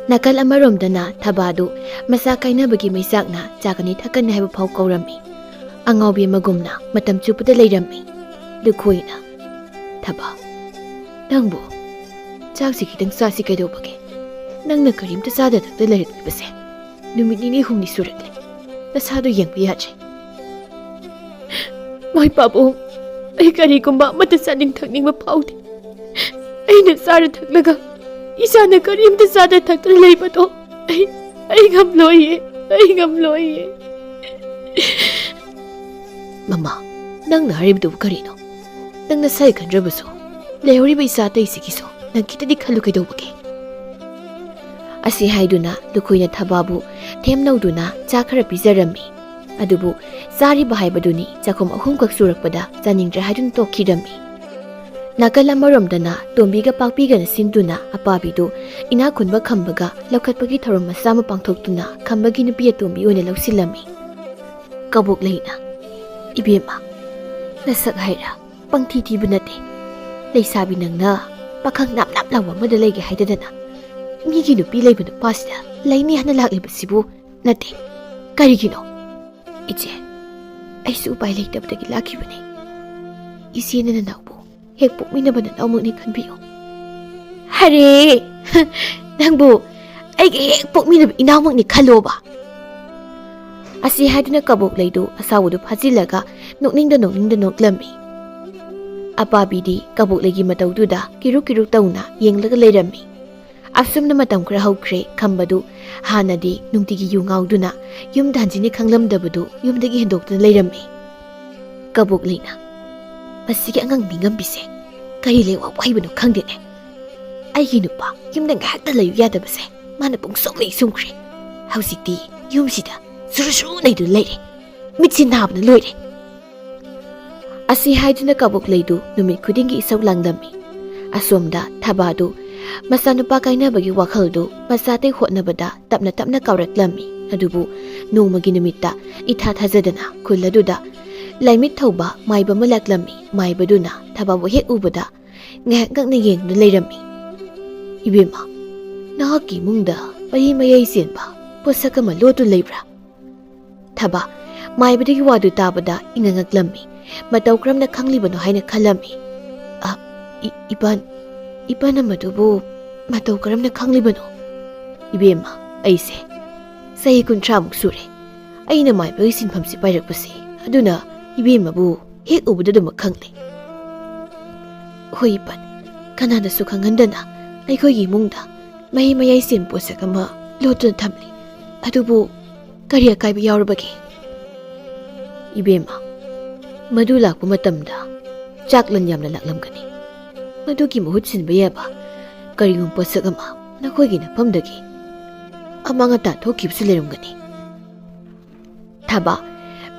ꯅꯥꯀꯜ ꯑꯃꯔꯣꯝꯗꯅ ꯊꯕꯥꯗꯨ ꯃꯆꯥ ꯀꯥꯏꯅꯕꯒꯤ ꯃꯩꯆꯥꯛꯅ ꯆꯥꯒꯅꯤ ꯊꯛꯀꯅꯤ ꯍꯥꯏꯕ ꯐꯥꯎ ꯀꯧꯔꯝꯃꯤ꯫ ꯑꯉꯥꯎꯕꯤ ꯑꯃꯒꯨꯝꯅ ꯃꯇꯝ ꯆꯨꯞꯄꯗ ꯂꯩꯔꯝꯃꯤ꯫ ꯂꯨꯈꯣꯏꯅ, "ꯊꯕꯥ, ꯅꯪꯕꯨ ꯆꯥꯛꯁꯤ ꯈꯤꯇꯪ ꯆꯥꯁꯤ ꯀꯩꯗꯧꯕꯒꯦ? ꯅꯪꯅ ꯀꯔꯤꯝꯇ ꯆꯥꯗ ꯊꯛꯇ ꯂꯩꯔꯛꯂꯤꯕꯁꯦ ꯅꯨꯃꯤꯠ ꯅꯤꯅꯤ ꯍꯨꯝꯅꯤ ꯁꯨꯔꯛꯂꯦ꯫ ꯅꯁꯥꯗꯨ ꯌꯦꯡꯕ ꯌꯥꯗ꯭ꯔꯦ"꯫ "ꯃꯥꯏ ꯄꯥꯕꯨꯡ, ꯑꯩ ꯀꯔꯤꯒꯨꯝꯕ ꯑꯃꯠꯇ ꯆꯥꯅꯤꯡ ꯊꯛꯅꯤꯡꯕ ꯐꯥꯎꯗꯦ꯫ ꯑꯩꯅ ꯆꯥꯔ ꯊꯛꯂꯒ ꯏꯆꯥꯅ ꯀꯔꯤꯝꯇ ꯆꯥꯗ ꯊꯛꯇꯅ ꯂꯩꯕꯗꯣ ꯑꯩ, ꯑꯩ ꯉꯝꯂꯣꯏꯌꯦ, ꯑꯩ ꯉꯝꯂꯣꯏꯌꯦ"꯫ "ꯃꯃꯥ, ꯅꯪꯅ ꯍꯥꯏꯔꯤꯕꯗꯨꯕꯨ ꯀꯔꯤꯅꯣ? ꯅꯪ ꯅꯁꯥꯒꯤ ꯈꯟꯗ꯭ꯔꯕꯁꯨ ꯂꯩꯍꯧꯔꯤꯕ ꯏꯆꯥ ꯑꯇꯩꯁꯤꯒꯤꯁꯨ ꯅꯪ ꯈꯤꯇꯗꯤ ꯈꯜꯂꯨ ꯀꯩꯗꯧꯕꯒꯦ?" ꯑꯁꯤ ꯍꯥꯏꯗꯨꯅ ꯂꯨꯈꯣꯏꯅ ꯊꯕꯥꯕꯨ ꯊꯦꯝꯅꯧꯗꯨꯅ ꯆꯥ ꯈꯔ ꯄꯤꯖꯔꯝꯃꯤ꯫ ꯑꯗꯨꯕꯨ ꯆꯥꯔꯤꯕ ꯍꯥꯏꯕꯗꯨꯅꯤ ꯆꯥꯛꯈꯨꯝ ꯑꯍꯨꯝꯈꯛ ꯁꯨꯔꯛꯄꯗ ꯆꯥꯅꯤꯡꯗ꯭ꯔꯦ ꯍꯥꯏꯗꯨꯅ ꯇꯣꯛꯈꯤꯔꯝꯃꯤ꯫ ꯅꯥꯀꯜ ꯑꯃꯔꯣꯝꯗꯅ ꯇꯣꯝꯕꯤꯒ ꯄꯥꯛꯄꯤꯒꯅ ꯁꯤꯟꯗꯨꯅ ꯑꯄꯥꯕꯤꯗꯨ ꯏꯅꯥꯛ ꯈꯨꯟꯕ ꯈꯝꯕꯒ ꯂꯧꯈꯠꯄꯒꯤ ꯊꯧꯔꯝ ꯃꯆꯥ ꯑꯃ ꯄꯥꯡꯊꯣꯛꯇꯨꯅ ꯈꯝꯕꯒꯤ ꯅꯨꯄꯤ ꯑꯇꯣꯝꯕꯤ ꯑꯣꯏꯅ ꯂꯧꯁꯤꯜꯂꯝꯃꯤ꯫ ꯀꯕꯣꯛ ꯂꯩꯅ, "ꯏꯕꯦꯝꯃ, ꯅꯁꯛ ꯍꯥꯏꯔ ꯄꯪꯊꯤ ꯊꯤꯕ ꯅꯠꯇꯦ꯫ ꯂꯩꯁꯥꯕꯤ ꯅꯪꯅ ꯄꯥꯈꯪ ꯅꯥꯞ ꯅꯥꯞ ꯂꯥꯎꯕ ꯑꯃꯗ ꯂꯩꯒꯦ ꯍꯥꯏꯗꯗꯅ ꯃꯤꯒꯤ ꯅꯨꯄꯤ ꯂꯩꯕ ꯅꯨꯄꯥꯁꯤꯗ ꯂꯩꯅꯤ ꯍꯥꯏꯅ ꯂꯥꯛꯂꯤꯕꯁꯤꯕꯨ ꯅꯠꯇꯦ꯫ ꯀꯔꯤꯒꯤꯅꯣ?" "ꯏꯆꯦ, ꯑꯩꯁꯨ ꯎꯄꯥꯏ ꯂꯩꯇꯕꯗꯒꯤ ꯂꯥꯛꯈꯤꯕꯅꯦ꯫ ꯏꯆꯦꯅ ꯅꯅꯥꯎꯕꯨ ꯍꯦꯛ ꯄꯣꯛꯃꯤꯟꯅꯕ ꯅꯅꯥꯎꯃꯛꯅꯤ ꯈꯟꯕꯤꯌꯨ"꯫ "ꯍꯔꯦ, ꯅꯪꯕꯨ ꯑꯩꯒ ꯍꯦꯛ ꯄꯣꯛꯃꯤꯟꯅꯕ ꯏꯅꯥꯎꯃꯛꯅꯤ ꯈꯜꯂꯣꯕ"꯫ ꯑꯁꯤ ꯍꯥꯏꯗꯨꯅ ꯀꯕꯣꯛ ꯂꯩꯗꯨ ꯑꯁꯥꯎꯕꯗꯨ ꯐꯥꯖꯤꯜꯂꯒ ꯅꯣꯛꯅꯤꯡꯗ ꯅꯣꯛꯅꯤꯡꯗ ꯅꯣꯛꯂꯝꯃꯤ꯫ ꯑꯄꯥꯕꯤꯗꯤ ꯀꯕꯣꯛ ꯂꯩꯒꯤ ꯃꯇꯧꯗꯨꯗ ꯀꯤꯔꯨꯛ ꯀꯤꯔꯨꯛ ꯇꯧꯅ ꯌꯦꯡꯂꯒ ꯂꯩꯔꯝꯃꯤ꯫ ꯑꯁꯨꯝꯅ ꯃꯇꯝ ꯈꯔ ꯍꯧꯈ꯭ꯔꯦ꯫ ꯈꯝꯕꯗꯨ ꯍꯥꯟꯅꯗꯤ ꯅꯨꯡꯇꯤꯒꯤ ꯌꯨ ꯉꯥꯎꯗꯨꯅ ꯌꯨꯝꯗ ꯍꯟꯖꯤꯟꯅꯤ ꯈꯪꯂꯝꯗꯕꯗꯨ ꯌꯨꯝꯗꯒꯤ ꯍꯦꯟꯗꯣꯛꯇꯨꯅ ꯂꯩꯔꯝꯃꯤ꯫ ꯀꯕꯣꯛ ꯂꯩꯅ, "ꯃꯁꯤꯒꯤ ꯑꯉꯥꯡ ꯃꯤꯉꯝꯕꯤꯁꯦ ꯀꯔꯤ ꯂꯩꯋꯥ ꯋꯥꯏꯕꯅꯣ ꯈꯪꯗꯦꯅꯦ꯫ ꯑꯩꯒꯤ ꯅꯨꯄꯥ ꯌꯨꯝꯗ ꯉꯥꯏꯍꯥꯛꯇ ꯂꯩꯌꯨ ꯌꯥꯗꯕꯁꯦ ꯃꯥꯅ ꯄꯨꯡꯁꯨꯝ ꯂꯩ ꯁꯨꯝꯈ꯭ꯔꯦ꯫ ꯍꯧꯖꯤꯛꯇꯤ ꯌꯨꯝꯁꯤꯗ ꯁꯨꯔꯨ ꯁꯨꯔꯨ ꯅꯩꯗꯨꯅ ꯂꯩꯔꯦ꯫ ꯃꯤꯠꯁꯤ ꯅꯥꯕꯅ ꯂꯣꯏꯔꯦ꯫ ꯑꯁꯤ ꯍꯥꯏꯗꯨꯅ ꯀꯕꯣꯛꯂꯩꯗꯨ ꯅꯨꯃꯤꯠ ꯈꯨꯗꯤꯡꯒꯤ ꯏꯁꯧ ꯂꯥꯡꯂꯝꯃꯤ꯫ ꯑꯁꯣꯝꯗ ꯊꯕꯥꯗꯨ ꯃꯆꯥꯅꯨꯄꯥ ꯀꯥꯏꯅꯕꯒꯤ ꯋꯥꯈꯜꯗꯨ ꯃꯆꯥꯇꯩ ꯍꯣꯠꯅꯕꯗ ꯇꯞꯅ ꯇꯞꯅ ꯀꯥꯎꯔꯛꯂꯝꯃꯤ꯫ ꯑꯗꯨꯕꯨ ꯅꯣꯡꯃꯒꯤ ꯅꯨꯃꯤꯠꯇ ꯏꯊꯥ ꯊꯥꯖꯗꯅ ꯈꯨꯜ ꯑꯗꯨꯗ ꯂꯥꯏꯃꯤꯠ ꯊꯧꯕ ꯃꯥꯏꯕ ꯑꯃ ꯂꯥꯛꯂꯝꯃꯤ꯫ ꯃꯥꯏꯕꯗꯨꯅ ꯊꯕꯥꯕꯨ ꯍꯦꯛ ꯎꯕꯗ ꯉꯥꯏꯍꯥꯛ ꯉꯛꯅ ꯌꯦꯡꯗꯨꯅ ꯂꯩꯔꯝꯃꯤ꯫ "ꯏꯕꯦꯝꯃ, ꯅꯍꯥꯛꯀꯤ ꯏꯃꯨꯡꯗ ꯃꯍꯤ ꯃꯌꯥꯏ ꯆꯦꯟꯕ ꯄꯣꯠꯁꯛ ꯑꯃ ꯂꯣꯠꯇꯨꯅ ꯂꯩꯕ꯭ꯔꯥ?" ꯊꯕꯥ ꯃꯥꯏꯕꯗꯨꯒꯤ ꯋꯥꯗꯨ ꯇꯥꯕꯗ ꯏꯉꯛ ꯉꯛꯂꯝꯃꯤ꯫ ꯃꯇꯧ ꯀꯔꯝꯅ ꯈꯪꯂꯤꯕꯅꯣ ꯍꯥꯏꯅ ꯈꯜꯂꯝꯃꯤ꯫ "ꯑ, ꯏ-, ꯏꯄꯟ, ꯏꯄꯟ ꯑꯃꯗꯨꯕꯨ ꯃꯇꯧ ꯀꯔꯝꯅ ꯈꯪꯂꯤꯕꯅꯣ?" "ꯏꯕꯦꯝꯃ, ꯑꯩꯁꯦ ꯆꯍꯤ ꯀꯨꯟꯊ꯭ꯔꯥꯃꯨꯛ ꯁꯨꯔꯦ ꯑꯩꯅ ꯃꯥꯏꯕꯒꯤ ꯁꯤꯟꯐꯝꯁꯤ ꯄꯥꯏꯔꯛꯄꯁꯦ, ꯑꯗꯨꯅ ꯏꯕꯦꯝꯃꯕꯨ ꯍꯦꯛ ꯎꯕꯗ ꯑꯗꯨꯃꯛ ꯈꯪꯂꯦ꯫" "ꯍꯣꯏ ꯏꯄꯟ, ꯀꯅꯥꯅꯁꯨ ꯈꯪꯍꯟꯗꯅ ꯑꯩꯈꯣꯏꯒꯤ ꯏꯃꯨꯡꯗ ꯃꯍꯤ ꯃꯌꯥꯏ ꯆꯦꯟꯕ ꯄꯣꯠꯁꯛ ꯑꯃ ꯂꯣꯠꯇꯨꯅ ꯊꯝꯂꯤ꯫ ꯑꯗꯨꯕꯨ ꯀꯔꯤ ꯑꯀꯥꯏꯕ ꯌꯥꯎꯔꯕꯒꯦ?" "ꯏꯕꯦꯝꯃ, ꯃꯗꯨ ꯂꯥꯛꯄ ꯃꯇꯝꯗ ꯆꯥꯛꯂꯟ ꯌꯥꯝꯅ ꯂꯥꯛꯂꯝꯒꯅꯤ꯫ ꯃꯗꯨꯒꯤ ꯃꯍꯨꯠ ꯁꯤꯟꯕ ꯌꯥꯕ ꯀꯔꯤꯒꯨꯝꯕ ꯄꯣꯠꯁꯛ ꯑꯃ ꯅꯈꯣꯏꯒꯤ ꯅꯐꯝꯗꯒꯤ ꯑꯃꯥꯡ ꯑꯇꯥ ꯊꯣꯛꯈꯤꯕꯁꯨ ꯂꯩꯔꯝꯒꯅꯤ꯫" ꯊꯕꯥ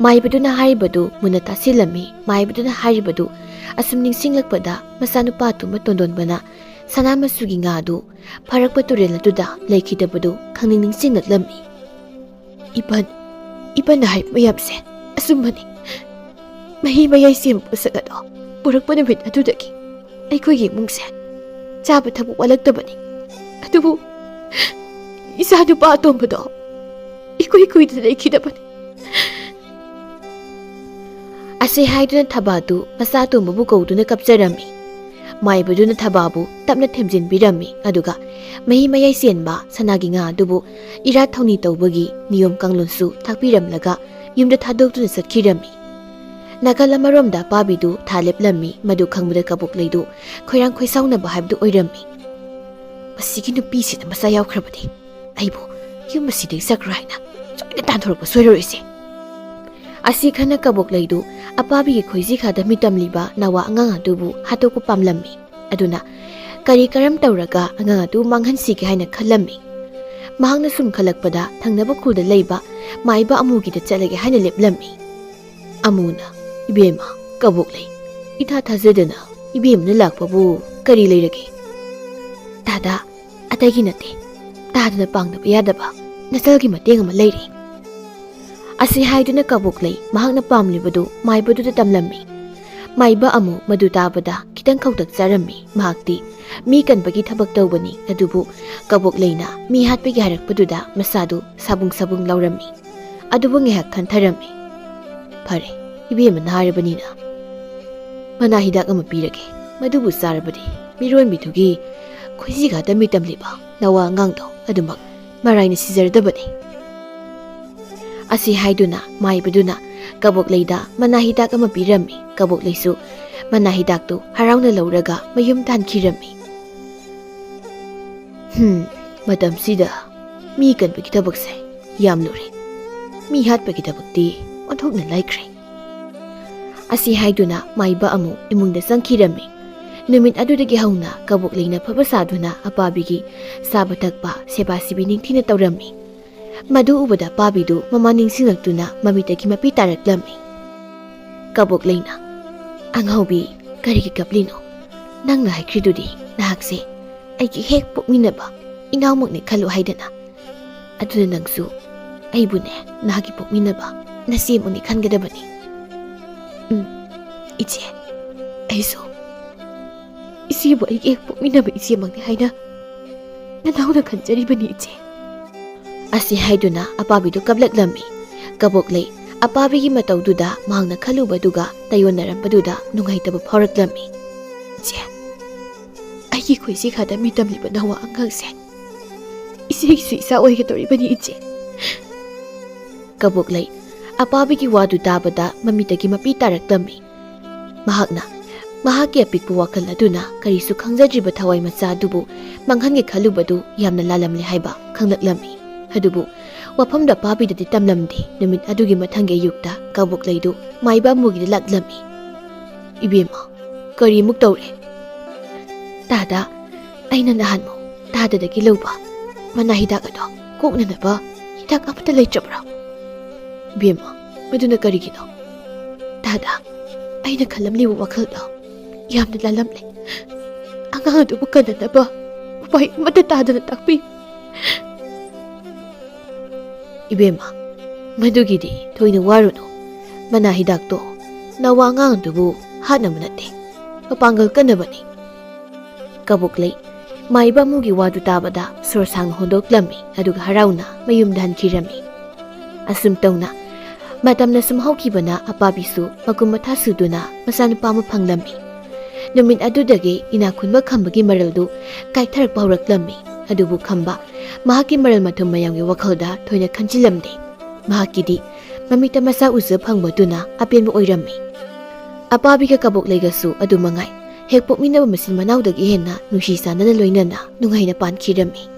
ꯃꯥꯏꯕꯗꯨꯅ ꯍꯥꯏꯔꯤꯕꯗꯨ ꯃꯨꯟꯅ ꯇꯥꯁꯤꯜꯂꯝꯃꯤ꯫ ꯃꯥꯏꯕꯗꯨꯅ ꯍꯥꯏꯔꯤꯕꯗꯨ ꯑꯁꯨꯝ ꯅꯤꯡꯁꯤꯡꯂꯛꯄꯗ ꯃꯆꯥꯅꯨꯄꯥ ꯑꯇꯣꯝꯕ ꯇꯣꯟꯗꯣꯟꯕꯅ ꯁꯅꯥ ꯃꯆꯨꯒꯤ ꯉꯥꯗꯨ ꯐꯥꯔꯛꯄ ꯇꯨꯔꯦꯜ ꯑꯗꯨꯗ ꯂꯩꯈꯤꯗꯕꯗꯨ ꯈꯪꯅꯤꯡ ꯅꯤꯡꯁꯤꯡꯂꯛꯂꯝꯃꯤ꯫ "ꯏꯄꯟ, ꯏꯄꯟꯅ ꯍꯥꯏꯕ ꯃꯌꯥꯝꯁꯦ ꯑꯆꯨꯝꯕꯅꯤ꯫ ꯃꯍꯤ ꯃꯌꯥꯏ ꯆꯦꯟꯕ ꯄꯣꯠꯁꯛ ꯑꯗꯣ ꯄꯨꯔꯛꯄ ꯅꯨꯃꯤꯠ ꯑꯗꯨꯗꯒꯤ ꯑꯩꯈꯣꯏꯒꯤ ꯏꯃꯨꯡꯁꯦ ꯆꯥꯕ ꯊꯛꯄ ꯋꯥꯠꯂꯛꯇꯕꯅꯤ꯫ ꯑꯗꯨꯕꯨ ꯏꯆꯥ ꯅꯨꯄꯥ ꯑꯇꯣꯝꯕꯗꯣ ꯏꯀꯨꯏ ꯀꯨꯏꯗꯅ ꯂꯩꯈꯤꯗꯕꯅꯤ꯫" ꯑꯁꯤ ꯍꯥꯏꯗꯨꯅ ꯊꯕꯥꯗꯨ ꯃꯆꯥ ꯑꯇꯣꯝꯕꯕꯨ ꯀꯧꯗꯨꯅ ꯀꯞꯆꯔꯝꯃꯤ꯫ ꯃꯥꯏꯕꯗꯨꯅ ꯊꯕꯥꯕꯨ ꯇꯞꯅ ꯊꯦꯝꯖꯤꯟꯕꯤꯔꯝꯃꯤ, ꯑꯗꯨꯒ ꯃꯍꯤ ꯃꯌꯥꯏ ꯆꯦꯟꯕ ꯁꯅꯥꯒꯤ ꯉꯥ ꯑꯗꯨꯕꯨ ꯏꯔꯥꯠ ꯊꯧꯅꯤ ꯇꯧꯕꯒꯤ ꯅꯤꯌꯣꯝ ꯀꯥꯡꯂꯣꯟꯁꯨ ꯇꯥꯛꯄꯤꯔꯝꯂꯒ ꯌꯨꯝꯗ ꯊꯥꯗꯣꯛꯇꯨꯅ ꯆꯠꯈꯤꯔꯝꯃꯤ꯫ ꯅꯥꯀꯜ ꯑꯃꯔꯣꯝꯗ ꯑꯄꯥꯕꯤꯗꯨ ꯊꯥ ꯂꯦꯞꯂꯝꯃꯤ꯫ ꯃꯗꯨ ꯈꯪꯕꯗ ꯀꯕꯣꯛꯂꯩꯗꯨ ꯈꯣꯏꯔꯥꯡ ꯈꯣꯏꯁꯥꯎꯅꯕ ꯍꯥꯏꯕꯗꯨ ꯑꯣꯏꯔꯝꯃꯤ꯫ "ꯃꯁꯤꯒꯤ ꯅꯨꯄꯤꯁꯤꯗ ꯃꯆꯥ ꯌꯥꯎꯈ꯭ꯔꯕꯗꯤ ꯑꯩꯕꯨ ꯌꯨꯝ ꯑꯁꯤꯗꯒꯤ ꯆꯠꯈ꯭ꯔꯣ ꯍꯥꯏꯅ ꯁꯣꯏꯅ ꯇꯥꯟꯊꯣꯔꯛꯄ ꯁꯣꯏꯔꯔꯣꯏꯁꯦ꯫" ꯑꯁꯤ ꯈꯟꯅ ꯀꯕꯣꯛꯂꯩꯗꯨ ꯑꯄꯥꯕꯤꯒꯤ ꯈꯣꯏꯖꯤ ꯈꯥꯗ ꯃꯤꯇꯝꯂꯤꯕ ꯅꯋꯥ ꯑꯉꯥꯡ ꯑꯗꯨꯕꯨ ꯍꯥꯠꯇꯣꯛꯄ ꯄꯥꯝꯂꯝꯃꯤ꯫ ꯑꯗꯨꯅ ꯀꯔꯤ ꯀꯔꯝ ꯇꯧꯔꯒ ꯑꯉꯥꯡ ꯑꯗꯨ ꯃꯥꯡꯍꯟꯁꯤꯒꯦ ꯍꯥꯏꯅ ꯈꯜꯂꯝꯃꯤ꯫ ꯃꯍꯥꯛꯅ ꯁꯨꯝ ꯈꯜꯂꯛꯄꯗ ꯊꯪꯅꯕ ꯈꯨꯜꯗ ꯂꯩꯕ ꯃꯥꯏꯕ ꯑꯃꯨꯒꯤꯗ ꯆꯠꯂꯒꯦ ꯍꯥꯏꯅ ꯂꯦꯞꯂꯝꯃꯤ꯫ ꯑꯃꯨꯅ, "ꯏꯕꯦꯝꯃ, ꯀꯕꯣꯛꯂꯩ, ꯏꯊꯥ ꯊꯥꯖꯗꯅ ꯏꯕꯦꯝꯃꯅ ꯂꯥꯛꯄꯕꯨ ꯀꯔꯤ ꯂꯩꯔꯒꯦ?" "ꯇꯥꯗꯥ, ꯑꯇꯩꯒꯤ ꯅꯠꯇꯦ, ꯇꯥꯗꯅ ꯄꯥꯡꯗꯕ ꯌꯥꯗꯕ ꯅꯆꯜꯒꯤ ꯃꯇꯦꯡ ꯑꯃ ꯂꯩꯔꯦ"꯫ ꯑꯁꯤ ꯍꯥꯏꯗꯨꯅ ꯀꯕꯣꯛꯂꯩ ꯃꯍꯥꯛꯅ ꯄꯥꯝꯂꯤꯕꯗꯨ ꯃꯥꯏꯕꯗꯨꯗ ꯇꯝꯂꯝꯃꯤ꯫ ꯃꯥꯏꯕ ꯑꯃꯨ ꯃꯗꯨ ꯇꯥꯕꯗ ꯈꯤꯇꯪ ꯈꯧꯇꯛ ꯆꯥꯔꯝꯃꯤ꯫ ꯃꯍꯥꯛꯇꯤ ꯃꯤ ꯀꯟꯕꯒꯤ ꯊꯕꯛ ꯇꯧꯕꯅꯤ, ꯑꯗꯨꯕꯨ ꯀꯕꯣꯛꯂꯩꯅ ꯃꯤ ꯍꯥꯠꯄꯒꯤ ꯍꯥꯏꯔꯛꯄꯗꯨꯗ ꯃꯁꯥꯗꯨ ꯁꯥꯕꯨꯡ ꯁꯥꯕꯨꯡ ꯂꯥꯎꯔꯝꯃꯤ꯫ ꯑꯗꯨꯕꯨ ꯉꯥꯏꯍꯥꯛ ꯈꯟꯊꯔꯝꯃꯤ꯫ "ꯐꯔꯦ, ꯏꯕꯦꯝꯃꯅ ꯍꯥꯏꯔꯕꯅꯤꯅ ꯃꯅꯥ ꯍꯤꯗꯥꯛ ꯑꯃ ꯄꯤꯔꯒꯦ꯫ ꯃꯗꯨꯕꯨ ꯆꯥꯔꯕꯗꯤ ꯃꯤꯔꯣꯟꯕꯤꯗꯨꯒꯤ ꯈꯣꯏꯖꯤ ꯈꯛꯇ ꯃꯤ ꯇꯝꯂꯤꯕ ꯅꯋꯥ ꯑꯉꯥꯡꯗꯣ ꯑꯗꯨꯃꯛ ꯃꯔꯥꯏꯅ ꯁꯤꯖꯔꯗꯕꯅꯤ"꯫ ꯑꯁꯤ ꯍꯥꯏꯗꯨꯅ ꯃꯥꯏꯕꯗꯨꯅ ꯀꯕꯣꯛꯂꯩꯗ ꯃꯅꯥ ꯍꯤꯗꯥꯛ ꯑꯃ ꯄꯤꯔꯝꯃꯤ꯫ ꯀꯕꯣꯛꯂꯩꯁꯨ ꯃꯅꯥ ꯍꯤꯗꯥꯛꯇꯨ ꯍꯔꯥꯎꯅ ꯂꯧꯔꯒ ꯃꯌꯨꯝ ꯇꯥꯟꯈꯤꯔꯝꯃꯤ꯫ ꯍꯝ, ꯃꯇꯝꯁꯤꯗ ꯃꯤ ꯀꯟꯕꯒꯤ ꯊꯕꯛꯁꯦ ꯌꯥꯝ ꯂꯨꯔꯦ꯫ ꯃꯤ ꯍꯥꯠꯄꯒꯤ ꯊꯕꯛꯇꯤ ꯑꯣꯟꯊꯣꯛꯅ ꯂꯥꯏꯈ꯭ꯔꯦ꯫ ꯑꯁꯤ ꯍꯥꯏꯗꯨꯅ ꯃꯥꯏꯕ ꯑꯃꯨ ꯏꯃꯨꯡꯗ ꯆꯪꯈꯤꯔꯝꯃꯤ꯫ ꯅꯨꯃꯤꯠ ꯑꯗꯨꯗꯒꯤ ꯍꯧꯅ ꯀꯕꯣꯛꯂꯩꯅ ꯐꯕ ꯁꯥꯗꯨꯅ ꯑꯄꯥꯕꯤꯒꯤ ꯆꯥꯕ ꯊꯛꯄ, ꯁꯦꯕꯥ ꯁꯤꯕꯤ ꯅꯤꯡꯊꯤꯅ ꯇꯧꯔꯝꯃꯤ꯫ ꯃꯗꯨ ꯎꯕꯗ ꯑꯄꯥꯕꯤꯗꯨ ꯃꯃꯥ ꯅꯤꯡꯁꯤꯡꯂꯛꯇꯨꯅ ꯃꯃꯤꯠꯇꯒꯤ ꯃꯄꯤ ꯇꯥꯔꯛꯂꯝꯃꯤ꯫ ꯀꯕꯣꯛꯂꯩꯅ, "ꯑꯉꯥꯎꯕꯤ, ꯀꯔꯤꯒꯤ ꯀꯞꯂꯤꯅꯣ? ꯅꯪꯅ ꯍꯥꯏꯈ꯭ꯔꯤꯗꯨꯗꯤ ꯅꯍꯥꯛꯁꯦ ꯑꯩꯒꯤ ꯍꯦꯛ ꯄꯣꯛꯃꯤꯟꯅꯕ ꯏꯅꯥꯎꯃꯛꯅꯤ ꯈꯜꯂꯨ ꯍꯥꯏꯗꯅ꯫ ꯑꯗꯨꯅ ꯅꯪꯁꯨ ꯑꯩꯕꯨꯅꯦ, ꯅꯍꯥꯛꯀꯤ ꯄꯣꯛꯃꯤꯟꯅꯕ ꯅꯆꯦꯃꯛꯅꯤ ꯈꯟꯒꯗꯕꯅꯤ"꯫ "ꯎꯝ, ꯏꯆꯦ, ꯑꯩꯁꯨ ꯏꯆꯦꯕꯨ ꯑꯩꯒꯤ ꯍꯦꯛ ꯄꯣꯛꯃꯤꯟꯅꯕ ꯏꯆꯦꯃꯛꯅꯤ ꯍꯥꯏꯅ ꯅꯅꯥꯎꯅ ꯈꯟꯖꯔꯤꯕꯅꯤ, ꯏꯆꯦ"꯫ ꯑꯁꯤ ꯍꯥꯏꯗꯨꯅ ꯑꯄꯥꯕꯤꯗꯨ ꯀꯞꯂꯛꯂꯝꯃꯤ꯫ ꯀꯕꯣꯛꯂꯩ ꯑꯄꯥꯕꯤꯒꯤ ꯃꯇꯧꯗꯨꯗ ꯃꯍꯥꯛꯅ ꯈꯜꯂꯨꯕꯗꯨꯒ ꯇꯥꯏꯌꯣꯟꯅꯔꯝꯕꯗꯨꯗ ꯅꯨꯡꯉꯥꯏꯇꯕ ꯐꯥꯎꯔꯛꯂꯝꯃꯤ꯫ "ꯏꯆꯦ, ꯑꯩꯒꯤ ꯈꯣꯏꯁꯤ ꯈꯥꯗ ꯃꯤ ꯇꯝꯂꯤꯕ ꯅꯋꯥ ꯑꯉꯥꯡꯁꯦ ꯏꯆꯦꯒꯤꯁꯨ ꯏꯆꯥ ꯑꯣꯏꯒꯗꯧꯔꯤꯕꯅꯤ, ꯏꯆꯦ"꯫ ꯀꯕꯣꯛꯂꯩ ꯑꯄꯥꯕꯤꯒꯤ ꯋꯥꯗꯨ ꯇꯥꯕꯗ ꯃꯃꯤꯠꯇꯒꯤ ꯃꯄꯤ ꯇꯥꯔꯛꯂꯝꯃꯤ꯫ ꯃꯍꯥꯛꯅ ꯃꯍꯥꯛꯀꯤ ꯑꯄꯤꯛꯄ ꯋꯥꯈꯜ ꯑꯗꯨꯅ ꯀꯔꯤꯁꯨ ꯈꯪꯖꯗ꯭ꯔꯤꯕ ꯊꯋꯥꯏ ꯃꯆꯥ ꯑꯗꯨꯕꯨ ꯃꯥꯡꯍꯟꯒꯦ ꯈꯜꯂꯨꯕꯗꯨ ꯌꯥꯝꯅ ꯂꯥꯜꯂꯝꯂꯦ ꯍꯥꯏꯕ ꯈꯪꯂꯛꯂꯝꯃꯤ꯫ ꯑꯗꯨꯕꯨ ꯋꯥꯐꯝꯗ ꯑꯄꯥꯕꯤꯗꯗꯤ ꯇꯝꯂꯝꯗꯦ꯫ ꯅꯨꯃꯤꯠ ꯑꯗꯨꯒꯤ ꯃꯊꯪꯒꯤ ꯑꯌꯨꯛꯇ ꯀꯕꯣꯛꯂꯩꯗꯨ ꯃꯥꯏꯕ ꯑꯃꯨꯒꯤꯗ ꯂꯥꯛꯂꯝꯃꯤ꯫ "ꯏꯕꯦꯝꯃ, ꯀꯔꯤꯃꯨꯛ ꯇꯧꯔꯦ?" ꯇꯥꯗ, ꯑꯩꯅ ꯅꯍꯥꯟꯃꯨꯛ ꯇꯥꯗꯗꯒꯤ ꯂꯧꯕ ꯃꯅꯥ ꯍꯤꯗꯥꯛ ꯑꯗꯣ ꯀꯣꯛꯅꯅꯕ ꯍꯤꯗꯥꯛ ꯑꯃꯠꯇ ꯂꯩꯇ꯭ꯔꯕ꯭ꯔꯣ? ꯏꯕꯦꯝꯃ, ꯃꯗꯨꯅ ꯀꯔꯤꯒꯤꯅꯣ? ꯇꯥꯗ, ꯑꯩꯅ ꯈꯜꯂꯝꯂꯤꯕ ꯋꯥꯈꯜꯗꯣ ꯌꯥꯝꯅ ꯂꯥꯜꯂꯝꯂꯦ꯫ ꯑꯉꯥꯡ ꯑꯗꯨꯕꯨ ꯀꯟꯅꯅꯕ ꯎꯄꯥꯏ ꯑꯃꯠꯇ ꯇꯥꯗꯅ ꯇꯥꯛꯄꯤ꯫ ꯏꯕꯦꯝꯃ, ꯃꯗꯨꯒꯤꯗꯤ ꯊꯣꯏꯅ ꯋꯥꯔꯨꯅꯨ꯫ ꯃꯅꯥ ꯍꯤꯗꯥꯛꯇꯣ ꯅꯋꯥ ꯑꯉꯥꯡ ꯑꯗꯨꯕꯨ ꯍꯥꯠꯅꯕ ꯅꯠꯇꯦ, ꯃꯄꯥꯡꯒꯜ ꯀꯟꯅꯕꯅꯤ꯫ ꯀꯕꯣꯛꯂꯩ ꯃꯥꯏꯕ ꯑꯃꯒꯤ ꯋꯥꯗꯨ ꯇꯥꯕꯗ ꯁꯣꯔ ꯁꯥꯡꯅ ꯍꯣꯟꯗꯣꯛꯂꯝꯃꯤ, ꯑꯗꯨꯒ ꯍꯔꯥꯎꯅ ꯃꯌꯨꯝꯗ ꯍꯟꯈꯤꯔꯝꯃꯤ꯫ ꯑꯁꯨꯝ ꯇꯧꯅ ꯃꯇꯝꯅ ꯁꯨꯝ ꯍꯧꯈꯤꯕꯅ ꯑꯄꯥꯕꯤꯁꯨ ꯃꯀꯨꯝ ꯃꯊꯥ ꯁꯨꯗꯨꯅ ꯃꯆꯥꯅꯨꯄꯥ ꯑꯃ ꯐꯪꯂꯝꯃꯤ꯫ ꯅꯨꯃꯤꯠ ꯑꯗꯨꯗꯒꯤ ꯏꯅꯥꯛ ꯈꯨꯟꯕ ꯈꯝꯕꯒꯤ ꯃꯔꯜꯗꯨ ꯀꯥꯏꯊꯔꯛꯄ ꯍꯧꯔꯛꯂꯝꯃꯤ꯫ ꯑꯗꯨꯕꯨ ꯈꯝꯕ ꯃꯍꯥꯛꯀꯤ ꯃꯔꯜ ꯃꯊꯨꯝ ꯃꯌꯥꯝꯒꯤ ꯋꯥꯈꯜꯗ ꯊꯣꯏꯅ ꯈꯟꯖꯤꯜꯂꯝꯗꯦ꯫ ꯃꯍꯥꯛꯀꯤꯗꯤ ꯃꯃꯤꯠꯇ ꯃꯆꯥ ꯎꯖ ꯐꯪꯕꯗꯨꯅ ꯑꯄꯦꯟꯕ ꯑꯣꯏꯔꯝꯃꯤ꯫ ꯑꯄꯥꯕꯤꯒ ꯀꯕꯣꯛꯂꯩꯒꯁꯨ ꯑꯗꯨ ꯃꯉꯥꯏ, ꯍꯦꯛ ꯄꯣꯛꯃꯤꯟꯅꯕ ꯃꯆꯤꯟ ꯃꯅꯥꯎꯗꯒꯤ ꯍꯦꯟꯅ ꯅꯨꯡꯁꯤ ꯆꯥꯟꯅꯅ ꯂꯣꯏꯅꯅ ꯅꯨꯡꯉꯥꯏꯅ ꯄꯥꯟꯈꯤꯔꯝꯃꯤ꯫